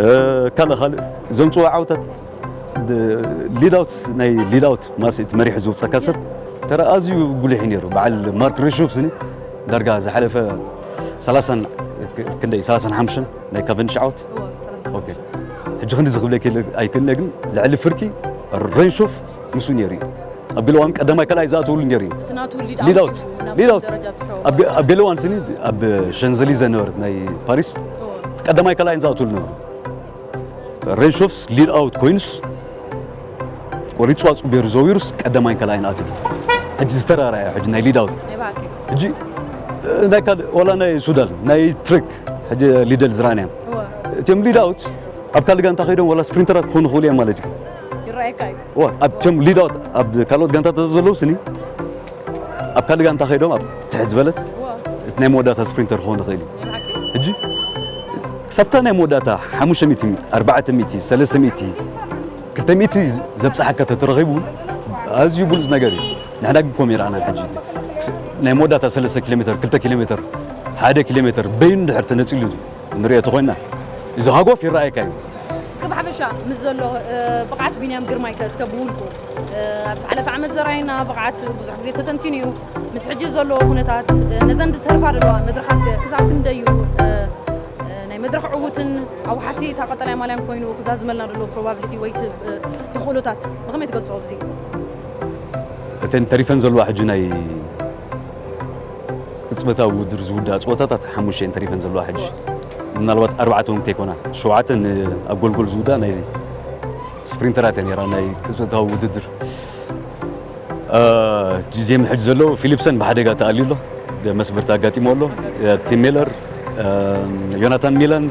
እ፣ ካልእ ካልእ ዘምፅዎ ዓውታት ድ- ሊዳውት ናይ ሊዳውት ማስ እቲ መሪሑ ዝውፀካ ሰብ ተራ ኣዝዩ ጉሉሕ እዩ ነይሩ። በዓል ማርክ ሬሾፍስ እኒ ዳርጋ ዝሓለፈ ሰላሳን ክንደይ ሰላሳን ሓሙሽተን ናይ ካቨንሽ ዓወት ኦኬ። ሕጂ ክንዲ ዝኽብለኪ ኣይክእለ ግን ልዕሊ ፍርቂ ሬንሾፍ ንሱ ነይሩ እዩ። ኣብ ገለ እዋን ቀዳማይ ካልኣይ ዝኣተውሉ ነይሩ እዩ። እቲ ናቱ ሊድ ሊዳውት ኣውት እዩ፣ ናብ ሊዳውት ደረጃ ኣብፅሖ ኣብ ገ- ኣብ ገለ እዋን ስኒ ኣብ ሸንዘሊዘ ነበረት ናይ ፓሪስ እዎ። ቀዳማይ ካልኣይን ዝኣትውሉ ነበሩ። ሬንሾፍስ ሊድ ኣውት ኮይኑስ ቆሪፁ ኣፅቢሩ ዘዊሩስ ቀዳማይን ካልኣይን ኣትሉ። ሕጂ ዝተራራየ ሕጂ ናይ ሊድ ኣውት ናይ ብሓቂ ሕጂ ናይ ካልእ ዋላ ናይ ሱዳን ናይ ትሬክ ሕጂ ሊደል ዝረኣናዮም እዎ። እቲኦም ሊድ ኣውት ኣብ ካልእ ጋንታ ከይዶም ዋላ ስፕሪንተራት ክኾኑ ይኽእሉ እዮም ማለት እዩ። ይረኣየካ እዩ ዋ ኣብቶም ሊዳት ኣብ ካልኦት ጋንታታት ዘለዉ ስኒ ኣብ ካልእ ጋንታ ከይዶም ኣብ ትሕት ዝበለት ዋ እቲ ናይ መወዳእታ ስፕሪንተር ክኾን ይኽእል እዩ። ናይ ብሓቂ ሕጂ ክሳብታ ናይ መወዳእታ ሓሙሽተ ሚእቲ፣ ኣርባዕተ ሚእቲ፣ ሰለስተ ሚእቲ፣ ክልተ ሚእቲ ዘብፅሓካ ተተረኺቡ ኣዝዩ ብሉፅ ነገር እዩ። ንሕና ግን ከምኡ ይረኣና ሕጂ ናይ መወዳእታ ሰለስተ ኪሎ ሜትር ክልተ ኪሎ ሜትር ሓደ ኪሎ ሜትር በይኑ ድሕር ተነፂሉ ንሪኦ ተኾይና እዚ ሃጎፍ ይረኣየካ እዩ። እስከ ብሓፈሻ ምስ ዘሎ እ፣ ብቕዓት ቢንያም ግርማይ ከ እስከ ብውልቁ እ፣ ኣብ ዝሓለፈ ዓመት ዘርኣየና ብቕዓት ብዙሕ ግዜ ተተንቲኑ እዩ። ምስ ሕጂ ዘለዎ ኩነታት እ፣ ነዘን ዝተርፋ ዘለዋ መድረኻት ከ ክሳብ ክንደይ እዩ እ፣ እ፣ ናይ መድረኽ ዕዉትን ኣውሓሲ እታ ቀጠልያ ማልያን ኮይኑ ክዛዝመልና ዘለዎ ፕሮባብሊቲ ወይ ት- እ፣ ተኽእሎታት ብኸመይ ትገልፅኦ ኣብዚ? እተን ተሪፈን ዘለዋ ሕጂ ናይ ቅጽበታዊ ውድድር ዝውዳእ ፀወታታት ሓሙሽተ እየን ተሪፈን ዘለዋ ሕጂ ምናልባት ኣርባዕተ እውን ከይኮና ሸውዓተ ኣብ ጎልጎል ዝውዳእ ናይ ስፕሪንተራት እያ ነራ ናይ ቅጽበታዊ ውድድር እ፣ ዜም ሕጂ ዘሎ ፊሊፕሰን ብሓደጋ ተኣልዩ ኣሎ መስበርቲ ኣጋጢሞ ኣሎ ቲም ሜለር እ፣ ዮናታን ሚላን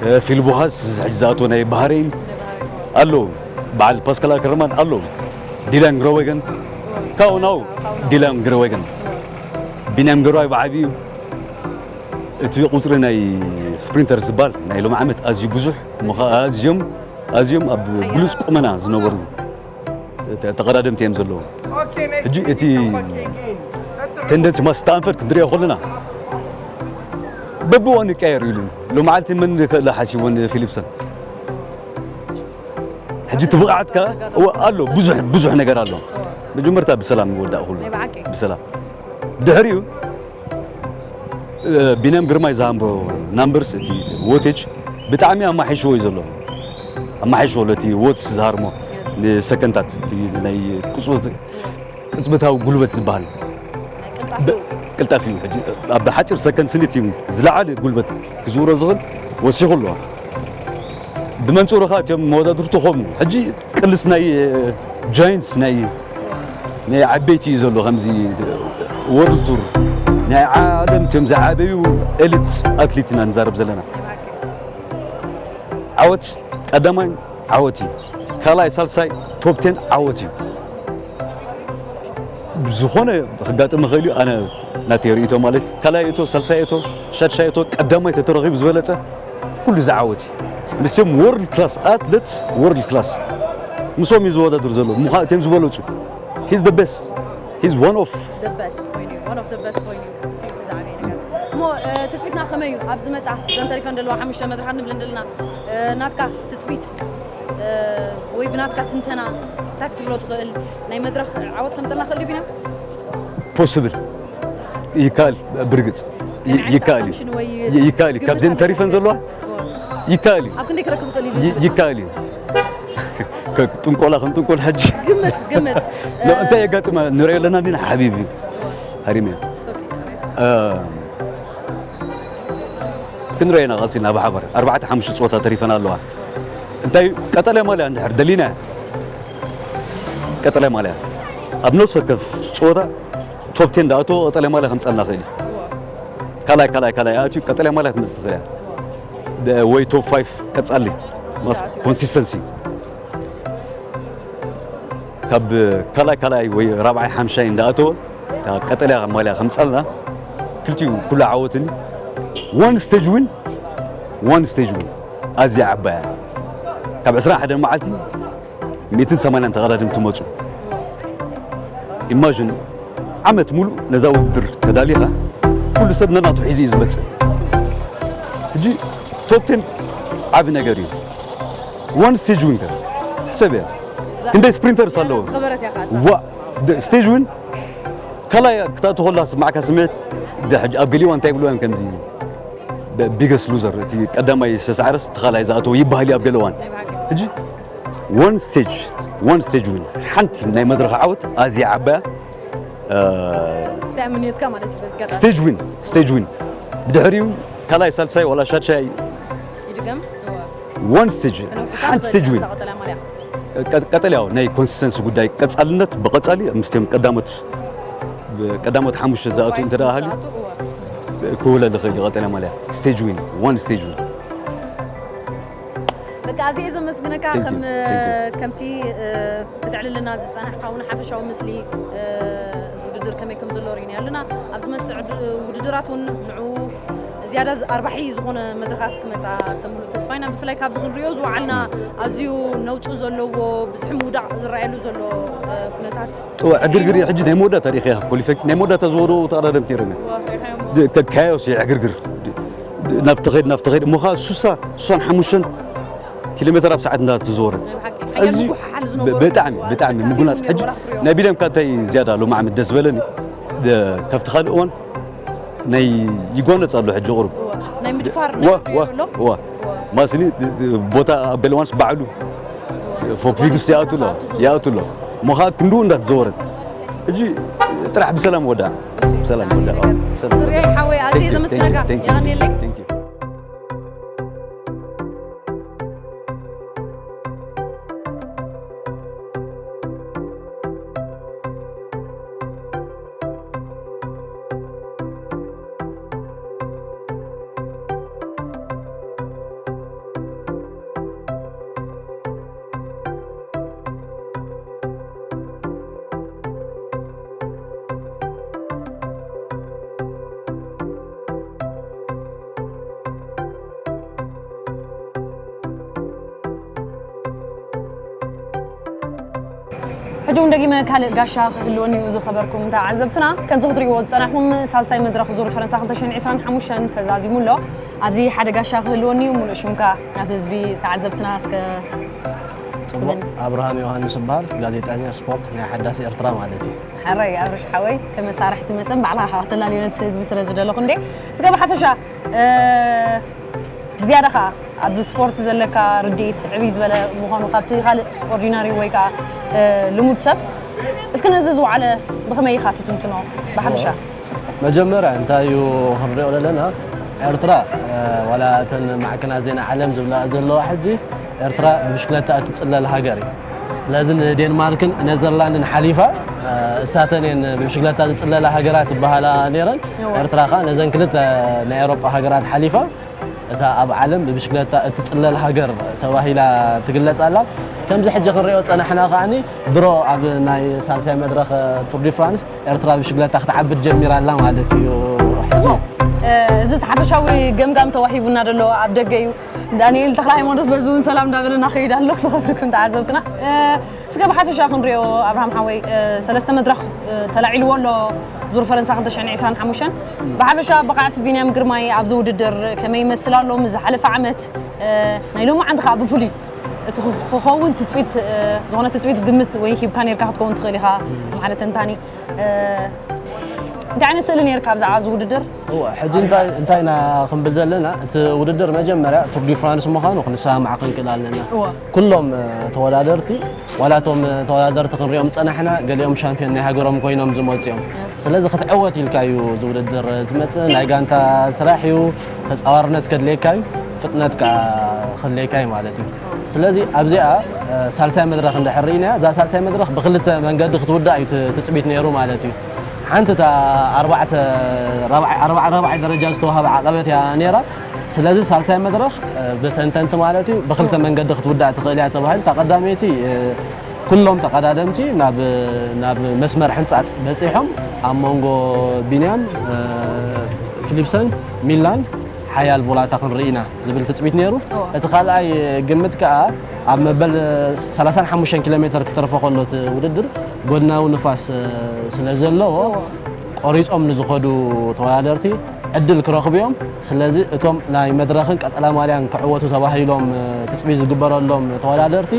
እ፣ ፊል ቡሃስ ሕጂ ዝኣትዎ ናይ ባህሬን ኣሎ በዓል ፓስካል ኣከርማን ኣሎ ዲላን ግሮወገን ካው ናው ዲላን ግሮወገን ቢንያም ገብረዋይ ብዓብዩ እቲ ቁፅሪ ናይ ስፕሪንተር ዝበሃል ናይ ሎም ዓመት ኣዝዩ ብዙሕ እሞ ከዓ ኣዝዮም ኣዝዮም ኣብ ብሉፅ ቁመና ዝነበሩ ተ- ተቐዳደምቲ እዮም ዘለዉ ሕጂ እቲ ተንደንሲ ማስተኣንፈድ ክንሪኦ ከለና በብዋኑ ይቀየር ኢሉ ሎመዓልቲ መን ክእለ ሓሲቦን ፊሊፕሰን ሕጂ እቲ ብቕዓትካ እወ ኣሎ ብዙሕ ብዙሕ ነገር ኣሎ መጀመርታ ብሰላም ይወዳእ ኩሉ ናይ ብሓቂ ብሰላም ድሕሪኡ እ፣ ቢንያም ግርማይ ዝሃምቦ ናምበርስ እቲ ዎቴጅ ብጣዕሚ ኣማሒሽዎ እዩ ዘሎ ኣማሒሽዎ ለቲ ዎትስ ዝሃርሞ ንሰከንታት እቲ ናይ ቅጽበት ቅጽበታዊ ጉልበት ዝበሃል ናይ ቅልጣፊኡ ቅልጣፊ እዩ ሕጂ ኣብ ሓፂር ሰከንድ ስኒት እዩ ዝለዓለ ጉልበት ክዝውሮ ዝኽእል ወሲኹ ኣለዋ ብመንፅሩ ከዓ እቲኦም መወዳድርቱ ከምኡ ሕጂ ቅልስ ናይ ጃይንትስ ናይ ናይ ዓበይቲ እዩ ዘሎ ከምዚ ወርልድ ቱር ናይ ዓለም እቲኦም ዝዓበዩ ኤሊት ኣትሊት ኢና ንዛረብ ዘለና ዓወት ቀዳማይ ዓወት እዩ ካልኣይ ሳልሳይ ቶፕ ቴን ዓወት እዩ ዝኾነ ክጋጥም ይኽእል እዩ ኣነ ናተይ ርእቶ ማለት ካልኣይ እቶ ሳልሳይ እቶ ሻድሻይ እቶ ቀዳማይ ተተረኺቡ ዝበለፀ ኩሉ ዝዓወት እዩ ምስም ወርልድ ክላስ ኣትለት ወርልድ ክላስ ምስም እዩ ዝወዳደር ዘሎ ምዃ እቶም ዝበለፁ he's the best he's one of the best ኮይኑ እዩ one of the best ኮይኑ እዩ እዚ እቲ ዝዓበየ ነገር እሞ እ፣ ትፅቢትና ከመይ እዩ ኣብ ዝመፃ ዘን ተሪፈን ዘለዋ ሓሙሽተ መድረኻት ንብል እንደለና እ፣ ናትካ ትፅቢት እ፣ ወይ ብናትካ ትንተና እንታይ ክትብሎ ትኽእል ናይ መድረኽ ዓወት ከምፅና ክእል ቢና possible ይካል ብርግፅ ይ- ይካል እዩ ኣሳምሽን ወይ ይ- ይካል እዩ ካብዘን ተሪፈን ዘለዋ ይካል እዩ ኣብ ክንደይ ክረክብ ክእል ይ- ኢሉ ይካል እዩ ከ- ጥንቆላ ከም ጥንቆል ሕጂ ግምት ግምት ሎ እንታይ የጋጥመ ንሪኦ ኣለና ዲና ሓቢቢ ሃሪመ ክንሪኦ ኢና ቀሲልና ብሓባር ኣርባዕተ ሓሙሽተ ፀወታ ተሪፈን ኣለዋ እንታይ እዩ? ቀጠልያ ማልያ እንድሕር ደሊና፣ ቀጠልያ ማልያ ኣብ ነፍሲ ወከፍ ፀወታ ቶፕ ቴን ዳኣቶ ቀጠልያ ማልያ ከምፀልና ኽእል እዩ። ካልኣይ ካልኣይ ካልኣይ ኣትዩ ቀጠልያ ማልያ ትመፅእ ትኽእል እያ። ደ- ወይ ቶፕ ፋይፍ ቀፃሊ ማስ ኮንሲስተንሲ ካብ ካልኣይ ካልኣይ ወይ ራብዓይ ሓምሻይ እንዳኣተወ እታ ቀጠልያ ማልያ ከምፀልና ክልቲኡ ኩሉ ዓወትኒ። ዋን ስቴጅ ዊን ዋን ስቴጅ ዊን ኣዝያ ዓባያ ካብ ዕስራን ሓደን መዓልቲ ሚእትን ሰማንያን ተቐዳደምቲ መፁ። ኢማጅን ዓመት ሙሉእ ነዛ ውድድር ተዳሊኻ ኩሉ ሰብ ነናቱ ሒዙ እዩ ዝመፅእ። ሕጂ ቶፕ ቴን ዓቢ ነገር እዩ። ዋን ስቴጅ ዊን ከ ሰብ እያ ክንደይ ስፕሪንተርስ ኣለዎ? ዝኸበረት እያ ከኣ እሳ። ዋ ስቴጅ ዊን ካልኣይ ክትኣቱ ከላ ስማዕካ ስምዒት ደ- ሕጂ ኣብ ገሊዋ እንታይ ይብልዋ እዮም ከምዚ ቢገስት ሉዘር እቲ ቀዳማይ ዝተሳዕረስ እቲ ካልኣይ ዝኣተወ ይበሃል እዩ ኣብ ገለ እዋን። ናይ ብሓቂ። ሕጂ ዋን ስቴጅ ዋን ስቴጅ ዊን ሓንቲ ናይ መድረኽ ዓወት ኣዝያ ዓባያ ስዕ ምንዮትካ ማለት እዩ በዚ ጋጣሚ። ስቴጅ ዊን ስቴጅ ዊን ብድሕሪኡ ካልኣይ ሳልሳይ ዋላ ሻድሻይ ይድገም። እወ። ዋን ስቴጅ ከነውሕሳ ሓንቲ ንኽእል ስቴጅ ኢና ዊን እዛ ቀጠልያ ማልያ። ቀጠልያው ናይ ኮንሲስተንሲ ጉዳይ ቀፃልነት ብቐፃሊ ምስቶም ቀዳሞት ቀዳሞት ሓሙሽተ ዝኣቱ እንተ ደኣ ሃልዩ ዝኣቱ፣ እወ። ክውለድ ይኽእል እዩ ቀጠልያ ማልያ ስቴጅ ዊን ዋን ስቴጅ ዊን በቃ ኣዝየ ዘመስግነካ Thank you, ከም thank you. ከምቲ እ፣ ከተዕልልና ዝጸናሕካ እውን ሓፈሻዊ ምስሊ እ፣ እዚ ውድድር ከመይ ከም ዘሎ ርኢና ኣለና። ኣብ ዝመጽእ ዕድ- ውድድራት እውን ንዕኡ ዝያዳ ዝ- ኣርባሒ ዝኾነ መድረኻት ክመጻ ሰሙሉ ተስፋ ኢና። ብፍላይ ካብዚ ክንሪኦ ዝወዓልና ኣዝዩ ነውጹ ዘለዎ ብዝሒ ምውዳቕ ዝረኣየሉ ዘሎ እ፣ ኩነታት እወ ዕግርግር እዩ ሕጂ ናይ መወዳእታ ሪኢኻ ኮሊፈክ ናይ መወዳእታ ዝወደኡ ተቐዳደምቲ ይረና ወፍሪሖም ካዮስ እዩ ዕግርግር ናብ ተኸይድ ናብ ተኸይድ እሞ ኸዓ ሱሳ ሱሳን ሓሙሽተን ኪሎ ሜትር ኣብ ሰዓት እንዳተዘወረት ብሓቂ ሓያል ኣዝዩ ምጉሓሓል ዝነበሮ ብጣዕሚ እዋ፣ ብጣዕሚ ኣዝዩ ምጉናፅ ከቢድ ሕጂ ነይሩ፣ ወላ ክትሪኦ። ናይ ቢልያም ካንታይ ዝያዳ ሎማዓመት ደስ በለኒ ደ- ካብቲ ካልእ እዋን ናይ ይጓነፅ ኣሎ ሕጂ ቁሩብ እዋ፣ ናይ ምድፋር ዋ ነገር ዋ ዶ ኣሎ ዋ ማስኒ ድ- ድ- ቦታ ኣብ ገለዋንስ ባዕሉ ፎክፊጉስ ይኣቱ ኣሎ ይኣቱ ኣሎ እሞ ኸዓ ክንድኡ እንዳተዘወረት ሕጂ ጥራሕ ብሰላም ወዳ ሰላም ወዳ ስርያይ ሓወይ ኣዝየ ዘመስግነካ የቐንየለይ። ሕጂ እውን ደጊመ ካልእ ጋሻ ክህልወኒ እዩ ዝኸበርኩም ተዓዘብትና። ከምዚ ክትሪእዎ ዝጸናሕኩም ሳልሳይ መድረኽ ዙር ፈረንሳ ክልተ ሽሕን ዕስራን ሓሙሽተን ተዛዚሙ ኣሎ። ኣብዚ ሓደ ጋሻ ክህልወኒ እዩ። ሙሉእ ሽምካ ናብ ህዝቢ ተዓዘብትና እስከ ጽቡቕ። ኣብርሃም ዮሃንስ እበሃል፣ ጋዜጠኛ ስፖርት ናይ ሓዳስ ኤርትራ ማለት እዩ። ሕራይ ኣብርሽ ሓወይ፣ ከም መሳርሕቲ መጠን ባዕልኻ ከዓ ከተላልዮ ነቲ ህዝቢ ስለ ዝደለኹ እንዴ። እስከ ብሓፈሻ እ፣ ብዝያዳ ከዓ ኣብ ስፖርት ዘለካ ርድኢት ዕብይ ዝበለ ምዃኑ ካብቲ ካልእ ኦርዲናሪ ወይ ከዓ እ፣ ልሙድ ሰብ እስኪ ነዚ ዝወዓለ ብኸመይ ኢኻ ትትንትኖ ብሓፈሻ? መጀመርያ እንታይ እዩ ክንሪኦ ዘለና ኤርትራ እ፣ ዋላ እተን ማዕከናት ዜና ዓለም ዝብላ ዘለዋ ሕጂ ኤርትራ ብብሽክለታ እትጽለል ሃገር እዩ። ስለዚ ንዴንማርክን ኔዘርላንድን ሓሊፋ እ፣ እሳተን እየን ብብሽክለታ ዝጽለላ ሃገራት ይበሃላ ነይረን። እወ። ኤርትራ ከዓ ነዘን ክልተ ናይ ኤውሮጳ ሃገራት ሓሊፋ እታ ኣብ ዓለም ብብሽክለታ እትጽለል ሃገር ተባሂላ ትግለጽ ኣላ። ከምዚ ሕጂ ክንሪኦ ዝጸናሕና ከዓኒ ድሮ ኣብ ናይ ሳልሳይ መድረኽ ቱር ዲ ፍራንስ ኤርትራ ብሽግለታ ክትዓብድ ጀሚራ ኣላ ማለት እዩ። ሕጂ እዚ እቲ ሓፈሻዊ ገምጋም ተዋሂቡና ዘሎ ኣብ ደገ እዩ። ዳንኤል ተኽለ ሃይማኖት በዚ እውን ሰላም እንዳበለና ከይድ ኣሎ። ዝኸበርኩም ተዓዘብትና እስከ ብሓፈሻ ክንሪኦ ኣብርሃም ሓወይ ሰለስተ መድረኽ ተላዒልዎ ኣሎ ዙር ፈረንሳ ክልተ ሽሕን ዕስራን ሓሙሽተን። ብሓፈሻ ብቕዓት ቢንያም ግርማይ ኣብዚ ውድድር ከመይ ይመስል ኣሎ ምስ ዝሓለፈ ዓመት ናይ ሎማዓንቲ ከዓ ብፍሉይ እቲ ክኸውን ትፅቢት ዝኾነ ትፅቢት ግምት ወይ ሂብካ ነርካ ክትከውን ትኽእል ኢኻ ከም ሓደ ተንታኒ እንታይ ዓይነት ስእሊ ነርካ ብዛዕባ እዚ ውድድር? እወ ሕጂ እንታይ እንታይ ኢና ክንብል ዘለና እቲ ውድድር መጀመርያ ቱር ዲ ፍራንስ ምዃኑ ክንሰማማዕ ክንክእል ኣለና። እወ ኩሎም ተወዳደርቲ ዋላ እቶም ተወዳደርቲ ክንሪኦም ዝፀናሕና ገሊኦም ሻምፒዮን ናይ ሃገሮም ኮይኖም ዝመፁ እዮም። ስለዚ ክትዕወት ኢልካ እዩ እዚ ውድድር ዝመፅእ። ናይ ጋንታ ስራሕ እዩ። ተፃዋርነት ከድልየካ እዩ። ፍጥነት ከዓ ከድልየካ እዩ ማለት እዩ። ስለዚ ኣብዚኣ ሳልሳይ መድረኽ እንድሕር ርኢናያ፣ እዛ ሳልሳይ መድረኽ ብክልተ መንገዲ ክትውዳእ እዩ ትፅቢት ነይሩ ማለት እዩ። ሓንቲ እታ ኣርባዕተ ራብዓይ ደረጃ ዝተዋህበ ዓቐበት እያ ነይራ። ስለዚ ሳልሳይ መድረኽ ብተንተንቲ ማለት እዩ ብክልተ መንገዲ ክትውዳእ ትኽእል እያ ተባሂሉ። እታ ቀዳመይቲ ኩሎም ተቐዳደምቲ ናብ መስመር ሕንጻጽ በጺሖም፣ ኣብ መንጎ ቢንያም፣ ፊሊፕሰን፣ ሚላን ሓያል ቮላታ ክንርኢ ኢና ዝብል ትጽቢት ነይሩ። እቲ ካልኣይ ግምት ከኣ ኣብ መበል ሰላሳን ሓሙሽተን ኪሎ ሜትር ክተርፎ ከሎ እቲ ውድድር ጎድናዊ ንፋስ ስለ ዘለዎ ቆሪጾም ንዝኸዱ ተወዳደርቲ ዕድል ክረኽቡ እዮም። ስለዚ እቶም ናይ መድረኽን ቀጠላ ማልያን ክዕወቱ ተባሂሎም ትጽቢት ዝግበረሎም ተወዳደርቲ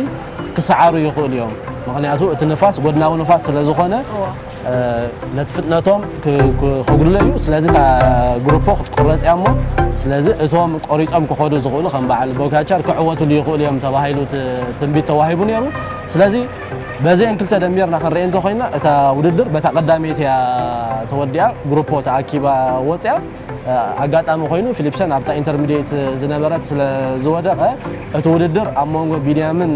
ክሰዓሩ ይኽእሉ እዮም። ምኽንያቱ እቲ ንፋስ ጎድናዊ ንፋስ ስለ ዝኾነ ነቲ ፍጥነቶም ከጉድሎ እዩ። ስለዚ እታ ግሩፖ ክትቁረጽ እያ እሞ ስለዚ እቶም ቆሪጾም ክኸዱ ዝኽእሉ ከም በዓል ቦጋቻር ክዕወቱሉ ይኽእሉ እዮም ተባሂሉ ትንቢት ተዋሂቡ ነይሩ። ስለዚ በዚአን ክልተ ደሚርና ክንርኢ እንተኮይና እታ ውድድር በታ ቀዳመይቲ እያ ተወዲኣ፣ ግሩፖ ተኣኪባ ወፅያ። ኣጋጣሚ ኮይኑ ፊሊፕሰን ኣብታ ኢንተርሚዲየት ዝነበረት ስለ ዝወደቐ እቲ ውድድር ኣብ መንጎ ቢንያምን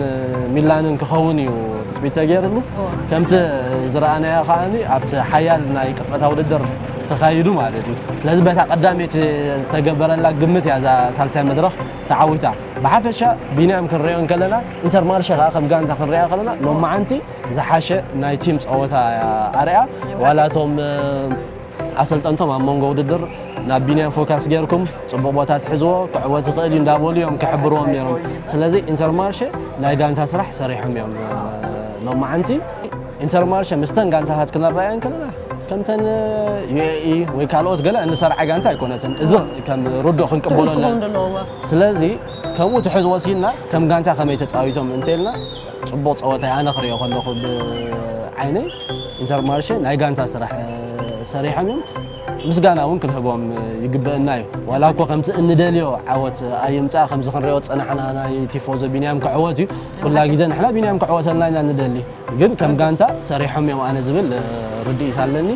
ሚላንን ክኸውን እዩ ትፅቢት ተገይርሉ። ከምቲ ዝረኣናዮ ከዓኒ ኣብቲ ሓያል ናይ ቅድመታ ውድድር ተኻይዱ ማለት እዩ። ስለዚ በታ ቀዳመይቲ ተገበረላ ግምት እያ እዛ ሳልሳይ መድረኽ ተዓዊታ። ብሓፈሻ ቢንያም ክንሪኦ እንከለና ኢንተርማርሸ ከዓ ከም ጋንታ ክንሪኣ ከለና ሎማዓንቲ ዝሓሸ ናይ ቲም ፀወታ ኣርያ ዋላቶም ኣሰልጠንቶም ኣብ መንጎ ውድድር ናብ ቢንያም ፎካስ ጌርኩም ፅቡቕ ቦታ ትሕዝዎ ክዕወት ዝኽእል እዩ እንዳበሉ እዮም ክሕብርዎም ነይሮም። ስለዚ ኢንተርማርሸ ናይ ጋንታ ስራሕ ሰሪሖም እዮም ሎማዓንቲ። ኢንተርማርሸ ምስተን ጋንታታት ክነረኣየን ከለና ከምተን ዩኤኢ ወይ ካልኦት ገለ እንሰርዓ ጋንታ ኣይኮነትን። እዚ ከም ርዱእ ክንቅበሎ ኣለና። ስለዚ ከምኡ ትሕዝ ወሲድና ከም ጋንታ ከመይ ተፃዊቶም እንተልና ፅቡቕ ፀወታ ኣነ ክሪኦ ከለኹ ብዓይነይ ኢንተርማርሸ ናይ ጋንታ ስራሕ ሰሪሖም እዮም። ምስጋና እውን ክንህቦም ይግበእና እዩ። ዋላ እኮ ከምቲ እንደልዮ ዓወት ኣይምፃእ ከምዚ ክንሪኦ ዝፀናሕና ናይ ቲፎዞ ቢንያም ክዕወት እዩ። ኩላ ግዜ ንሕና ቢንያም ክዕወተልና ኢና ንደሊ። ግን ከም ጋንታ ሰሪሖም እዮም ኣነ ዝብል ርድኢት ኣለኒ።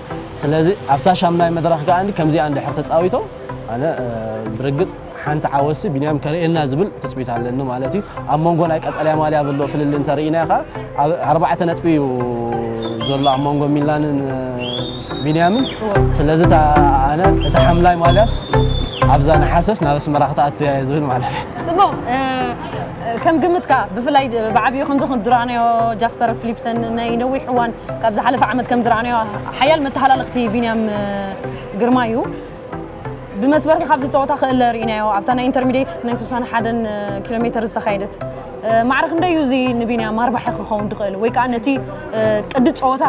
ስለዚ ኣብታ ሻምናይ መድረኽ ከኣ ከምዚኣ እንድሕር ተፃዊቶም ኣነ ብርግፅ ሓንቲ ዓወትሲ ቢንያም ከርእየና ዝብል ትፅቢት ኣለኒ ማለት እዩ። ኣብ መንጎ ናይ ቀጠልያ ማልያ ዘሎ ፍልል እንተርኢና ኢኻ ኣብ ኣርባዕተ ነጥቢ እዩ ዘሎ ኣብ መንጎ ሚላንን ቢንያምን። ስለዚ ኣነ እቲ ሓምላይ ማልያስ ኣብዛ ነሓሰስ ናብ ኣስመራ ክትኣትያ እየ ዝብል ማለት እዩ። ጽቡቕ። ከም ግምትካ ብፍላይ ብዓብዩ ከምዚ ዝረኣናዮ ጃስፐር ፊሊፕሰን ናይ ነዊሕ እዋን ካብ ዝሓለፈ ዓመት ከም ዝረኣናዮ ሓያል መተሃላለኽቲ ቢንያም ግርማ እዩ። ብመስበርቲ ካብዚ ፀወታ ክእለ ርኢናዮ ኣብታ ናይ ኢንተርሚዲየት ናይ ሱሳን ሓደን ኪሎ ሜተር ዝተኻየደት ማዕረ ክንደይ እዩ እዚ ንቢንያም ኣርባሒ ክኸውን ዝኽእል ወይ ከዓ ነቲ ቅዲ ፀወታ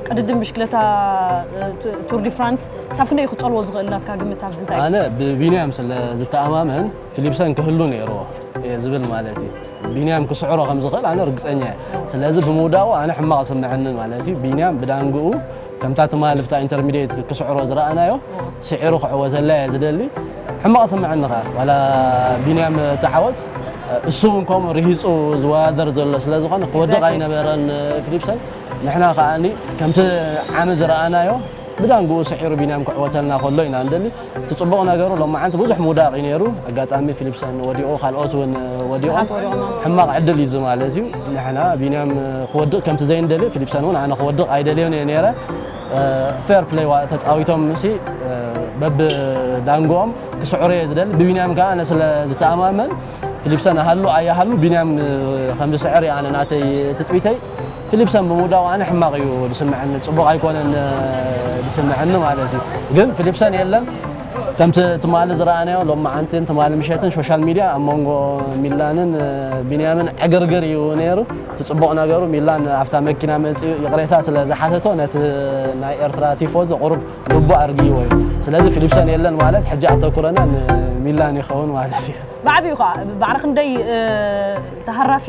ቅድድም ብሽክለታ ቱር ዲ ፍራንስ ክሳብ ክንደይ ክፀልዎ ዝኽእል ናትካ ግምት ኣብዚ እንታይ እዩ? ኣነ ብቢንያም ስለ ዝተኣማመን ፊሊፕሰን ክህሉ ነይርዎ እየ ዝብል ማለት እዩ። ቢንያም ክስዕሮ ከም ዝኽእል ኣነ ርግፀኛ እየ። ስለዚ ብምውዳቑ ኣነ ሕማቕ ስምዐኒ ማለት እዩ። ቢንያም ብዳንግኡ ከምታ ትማሊ ብታ ኢንተርሚዲየት ክስዕሮ ዝረኣናዮ ስዒሩ ክዕወተላ እየ ዝደሊ። ሕማቕ ስምዐኒ ኸ ዋላ ቢንያም እቲ ዓወት እሱ እውን ከምኡ ርሂፁ ዝወዳደር ዘሎ ስለ ዝኾነ ክወድቕ ኣይነበረን ፊሊፕሰን። ንሕና ከኣ ከምቲ ዓሚ ዝረኣናዮ ብዳንግኡ ስዒሩ ቢንያም ክዕወተልና ከሎ ኢና ንደሊ። እቲ ጽቡቕ ነገሩ ሎማዓንቲ ብዙሕ ምውዳቕ እዩ ነይሩ። ኣጋጣሚ ፊሊፕሰን ወዲቑ፣ ካልኦት እውን ወዲቖም። ሕማቕ ዕድል እዩ እዚ ማለት እዩ። ንሕና ቢንያም ክወድቕ ከምቲ ዘይንደልዮ ፊሊፕሰን እውን ኣነ ክወድቕ ኣይደልዮን እየ ነይረ። ፌር ፕሌይ ተፃዊቶም ሲ በብዳንጎኦም ክስዕሩ እየ ዝደሊ። ብቢንያም ከዓ ኣነ ስለ ዝተኣማመን ፊሊፕሰን ኣሃሉ ኣያሃሉ ቢንያም ከም ዝስዕር እየ ኣነ ናተይ ትፅቢተይ። ፊሊፕሰን ብምውዳቑ ኣነ ሕማቕ እዩ ዝስምዐኒ፣ ፅቡቕ ኣይኮነን ዝስምዐኒ ማለት እዩ። ግን ፊሊፕሰን የለን። ከምቲ ትማሊ ዝረኣናዮ ሎማዓንትን ትማሊ ምሸትን ሶሻል ሚድያ ኣብ መንጎ ሚላንን ቢንያምን ዕግርግር እዩ ነይሩ። እቲ ፅቡቕ ነገሩ ሚላን ኣብታ መኪና መፂኡ ይቕሬታ ስለ ዝሓተቶ ነቲ ናይ ኤርትራ ቲፎዞ ቁሩብ ልቡ ኣርግይዎ እዩ። ስለዚ ፊሊፕሰን የለን ማለት ሕጂ ኣተኩረና ንሚላን ይኸውን ማለት እዩ። ብዓብዩ ከዓ ባዕሪ ክንደይ ተሃራፊ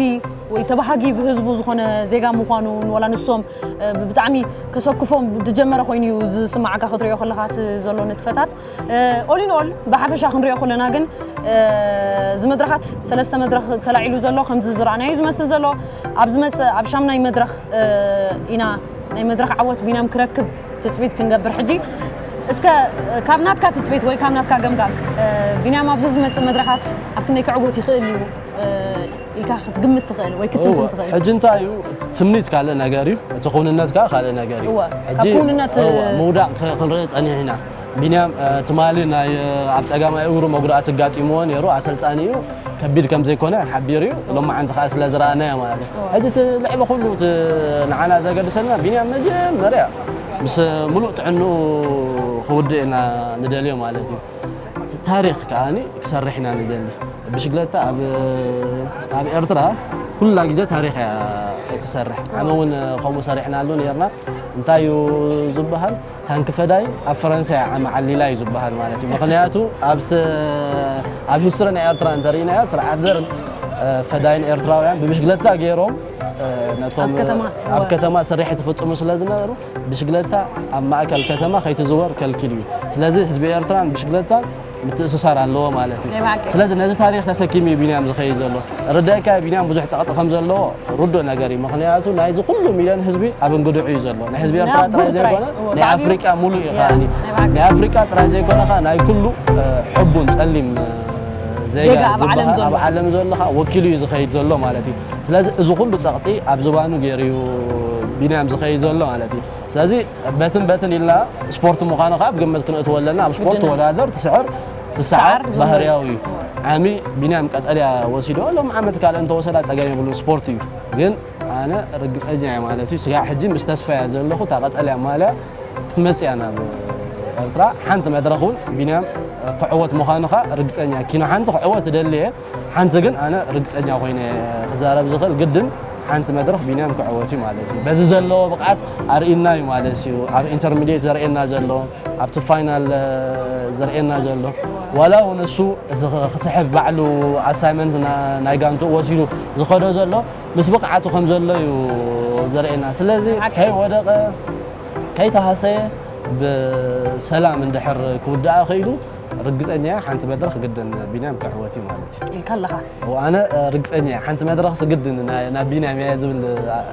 ወይ ተባሃጊ ብህዝቡ ዝኾነ ዜጋ ምዃኑ ዋላ ንሶም ብጣዕሚ ከሰክፎም ዝጀመረ ኮይኑ እዩ ዝስማዓካ ክትሪኦ ከለኻ እቲ ዘሎ ንጥፈታት። ኦሊንኦል ብሓፈሻ ክንሪኦ ከለና ግን እዚ መድረኻት ሰለስተ መድረኽ ተላዒሉ ዘሎ ከምዚ ዝረኣናዩ ዝመስል ዘሎ ኣብ ዝመፅእ ኣብ ሻምናይ መድረኽ ኢና ናይ መድረኽ ዓወት ቢንያም ክረክብ ትፅቢት ክንገብር ሕጂ እስከ ካብ ናትካ ትፅቢት ወይ ካብ ናትካ ገምጋም ቢንያም ኣብዚ ዝመፅእ መድረኻት ኣብ ክንደይ ክዕወት ይኽእል እዩ ኢልካ ክትግምት ትኽእል ወይ ክትንትን ትኽእል? ሕጂ እንታይ እዩ፣ ትምኒት ካልእ ነገር እዩ፣ እቲ ክውንነት ከዓ ካልእ ነገር እዩ። እወ፣ ሕጂ ካብ ክውንነት እወ፣ ምውዳቕ ክ- ክንርኢ ጸኒሕና። ቢንያም ትማሊ ናይ ኣብ ጸጋማይ እግሩ መጉዳእቲ ኣጋጢምዎ ነይሩ፣ ኣሰልጣኒ እዩ፣ ከቢድ ከም ዘይኮነ ሓቢሩ እዩ። ሎማዓንቲ ከዓ ስለ ዝረኣናዮ ማለት እዩ። ሕጂ እቲ ልዕሊ ኩሉ እቲ ንዓና ዘገድሰና ቢንያም መጀመርያ ምስ ሙሉእ ጥዕንኡ ክውድእ ኢና ንደልዮ ማለት እዩ። ታሪኽ ከዓኒ ክሰርሕ ኢና ንደሊ። ብሽግለታ ኣብ ኣብ ኤርትራ ኩላ ግዜ ታሪኽ እያ እትሰርሕ። ዓመ እውን ከምኡ ሰሪሕናሉ ነርና። እንታይ እዩ ዝበሃል? ታንኪ ፈዳይ ኣብ ፈረንሳ እያ ዓመ ዓሊላ እዩ ዝበሃል ማለት እዩ። ምኽንያቱ ኣብቲ ኣብ ሂስትሪ ናይ ኤርትራ እንተርኢናዮ ስርዓት ደርግ ፈዳይን ኤርትራውያን ብብሽግለታ ገይሮም ነቶም ኣብ ከተማ ስርሒት ይፍጽሙ ስለ ዝነበሩ ብሽግለታ ኣብ ማእከል ከተማ ከይትዝወር ከልኪል እዩ። ስለዚ ህዝቢ ኤርትራን ብሽግለታን ምትእስሳር ኣለዎ ማለት እዩ። ናይ ብሓቂ። ስለዚ ነዚ ታሪኽ ተሰኪሙ እዩ ቢንያም ዝኸይድ ዘሎ። ርዳእካ ቢንያም ብዙሕ ጸቕጢ ከም ዘለዎ ርዱእ ነገር እዩ። ምኽንያቱ ናይዚ ኩሉ ሚልዮን ህዝቢ ኣብ እንግድዑ እዩ ዘሎ። ናይ ህዝቢ ኤርትራ ናይ ጥራይ ኩሉ ጥራይ። ዘይኮነ እወ፣ ናይ ብዓቢኡ ኣፍሪቃ ሙሉእ እዩ እያ፣ ከኣኒ። ናይ ብሓቂ። ናይ ኣፍሪቃ ጥራይ ዘይኮነ ከኣ ናይ ኩሉ ሕቡን ጸሊም ዜጋ ዜጋ ኣብ ዓለም ዝበሃል ዘሎ። ኣብ ዓለም ዘሎ ከኣ ወኪሉ እዩ ዝኸይድ ዘሎ ማለት እዩ። ስለዚ እዚ ኩሉ ጸቕጢ ኣብ ዝባኑ ገይሩ እዩ ቢንያም ዝኸይድ ዘሎ ማለት እዩ። ስለዚ በትን በትን ኢልና ስፖርት ምዃኑ ከዓ ብግምት ክንእትዎ ኣለና። ኣብ ስፖርት ግድን። ተወዳደር፣ ትስዕር፣ ትሰዓር ትሰዓር፣ ዝም በል። ባህርያዊ እዩ። ዓሚ ቢንያም ቀጠልያ ወሲዶ ሎም ዓመት ካልእ እንተወሰዳ ጸገም የብሉን፣ ስፖርት እዩ። ግን ኣነ ርግጸኛ እየ ማለት እዩ። ስጋዕ ሕጂ ምስ ተስፋ እያ ዘለኹ፣ እታ ቀጠልያ ማልያ ክትመጽእ እያ ናብ ኤርትራ። ሓንቲ መድረኽ እውን ቢንያም ክዕወት ምዃኑ ከዓ ርግጸኛ እየ። ኪኖ ሓንቲ ክዕወት እደሊ እየ። ሓንቲ ግን ኣነ ርግጸኛ ኮይነ ክዛረብ ዝኽእል ግድን ሓንቲ መድረኽ ቢንያም ክዕወት እዩ ማለት እዩ። በዚ ዘለዎ ብቕዓት ኣርእዩና እዩ ማለት እዩ። ኣብ ኢንተርሚድየት ዘርእየና ዘሎ፣ ኣብቲ ፋይናል፣ እ፣ ዘርእየና ዘሎ። ዋላ እውን እሱ እቲ ኽ-፣ ክስሕብ ባዕሉ ኣሳይመንት ና-፣ ናይ ጋንትኡ ወሲዱ ዝኸዶ ዘሎ ምስ ብቕዓቱ ከም ዘሎ እዩ ዘርእየና። ስለዚ ሓቂ። ከይወደቐ፣ ከይተሃሰየ ብሰላም እንድሕር ክውድኣ ኸኢሉ ርግጸኛ እየ፣ ሓንቲ መድረኽ ግድን ቢንያም ክዕወት እዩ ማለት እዩ። ኢልካ ኣለኻ። እወ፣ ኣነ፣ እ፣ ርግጸኛ እየ፣ ሓንቲ መድረኽሲ ግድን ና-፣ ናብ ቢንያም እየ ዝብል፣ እ፣ ኣ-፣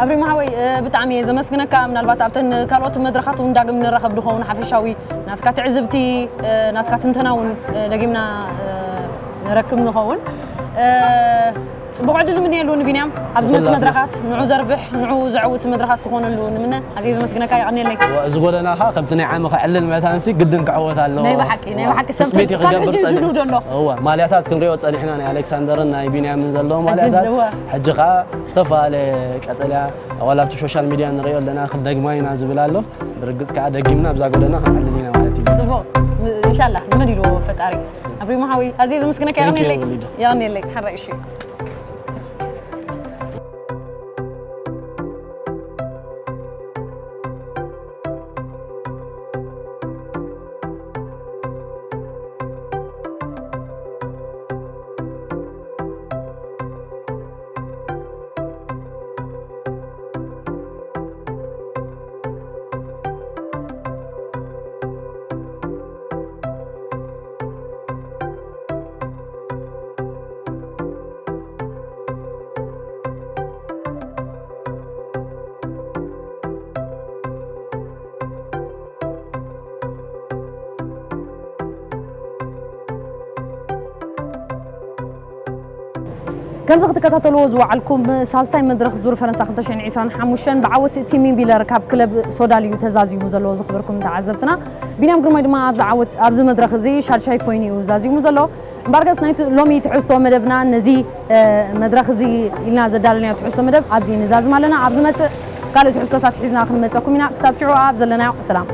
ኣብሪማ ሓወይ፣ እ፣ ብጣዕሚ እየ ዘመስግነካ። ምናልባት ኣብተን ካልኦት መድረኻት እውን ዳግም ንራኸብ ንኸውን፣ ሓፈሻዊ ናትካ ትዕዝብቲ፣ እ፣ ናትካ ትንተና እውን፣ እ፣ ደጊምና፣ እ፣ ንረክብ ንኸውን። እ፣ ጽቡቕ ዕድል ንምነየሉ ንቢንያም ኣብ ዝመጽእ ብፍላይ መድረኻት ንዑ ዘርብሕ፣ ንዑ ዘዕውት መድረኻት ክኾነሉ ንምነ። ኣዝየ ዘመስግነካ፣ የቐንየለይ። እወ፣ እዚ ጎደና ኸኣ ከምቲ ናይ ዓሚ ከዕልል መታንሲ ግድን ክዕወት ኣለዎ። ናይ ብሓቂ፣ ናይ እወ፣ ብሓቂ ሰብ ትጽቢት እዩ ካብ ክገብር ሕጂ ጸኒሑ። ድልው ዘሎ። እወ፣ ማልያታት ክንሪኦ ጸኒሕና፣ ናይ ኣሌክሳንደርን ናይ ቢንያምን ዘለዉ ሕጂ ማልያታት። እወ። ሕጂ ኸኣ ዝተፈላለየ ቀጠልያ፣ ዋላ ኣብቲ ሶሻል ሚድያ ንሪኦ ኣለና፣ ክንደግማ ኢና ዝብል ኣሎ። ብርግጽ ከኣ ደጊምና ኣብዛ ጎደና ክንዕልል ኢና ማለት እዩ። ጽቡቕ፣ ም-፣ ኢንሻላህ፣ ንመን ኢልዎ ፈጣሪ። ኣብሪማ ሓወይ፣ ኣዝየ ዘመስግነካ፣ Thank you፣ የቐንየለይ። ወሊዱ። የቐንየለይ፣ ሓራይ እሺ። ከምዚ ክትከታተልዎ ዝወዓልኩም ሳልሳይ መድረኽ ዙር ፈረንሳ ክልተ ሽሕን ዕስራን ሓሙሽተን ብዓወት ቲሚ ቢለር ካብ ክለብ ሶዳል እዩ ተዛዚሙ ዘሎ። ዝኽበርኩም ተዓዘብትና፣ ቢንያም ግርማይ ድማ ኣብዚ ዓወት፣ ኣብዚ መድረኽ እዚ ሻድሻይ ኮይኑ እዩ ዛዚሙ ዘሎ። እምበኣርከስ ናይቲ ሎሚ ትሕዝቶ መደብና ነዚ፣ እ፣ መድረኽ እዚ ኢልና ዘዳለናዮ ትሕዝቶ መደብ ኣብዚ ንዛዝም ኣለና። ኣብ ዝመጽእ ካልእ ትሕዝቶታት ሒዝና ክንመጸኩም ኢና። ክሳብ ሽዑ ኣብ ዘለናዮ ሰላም።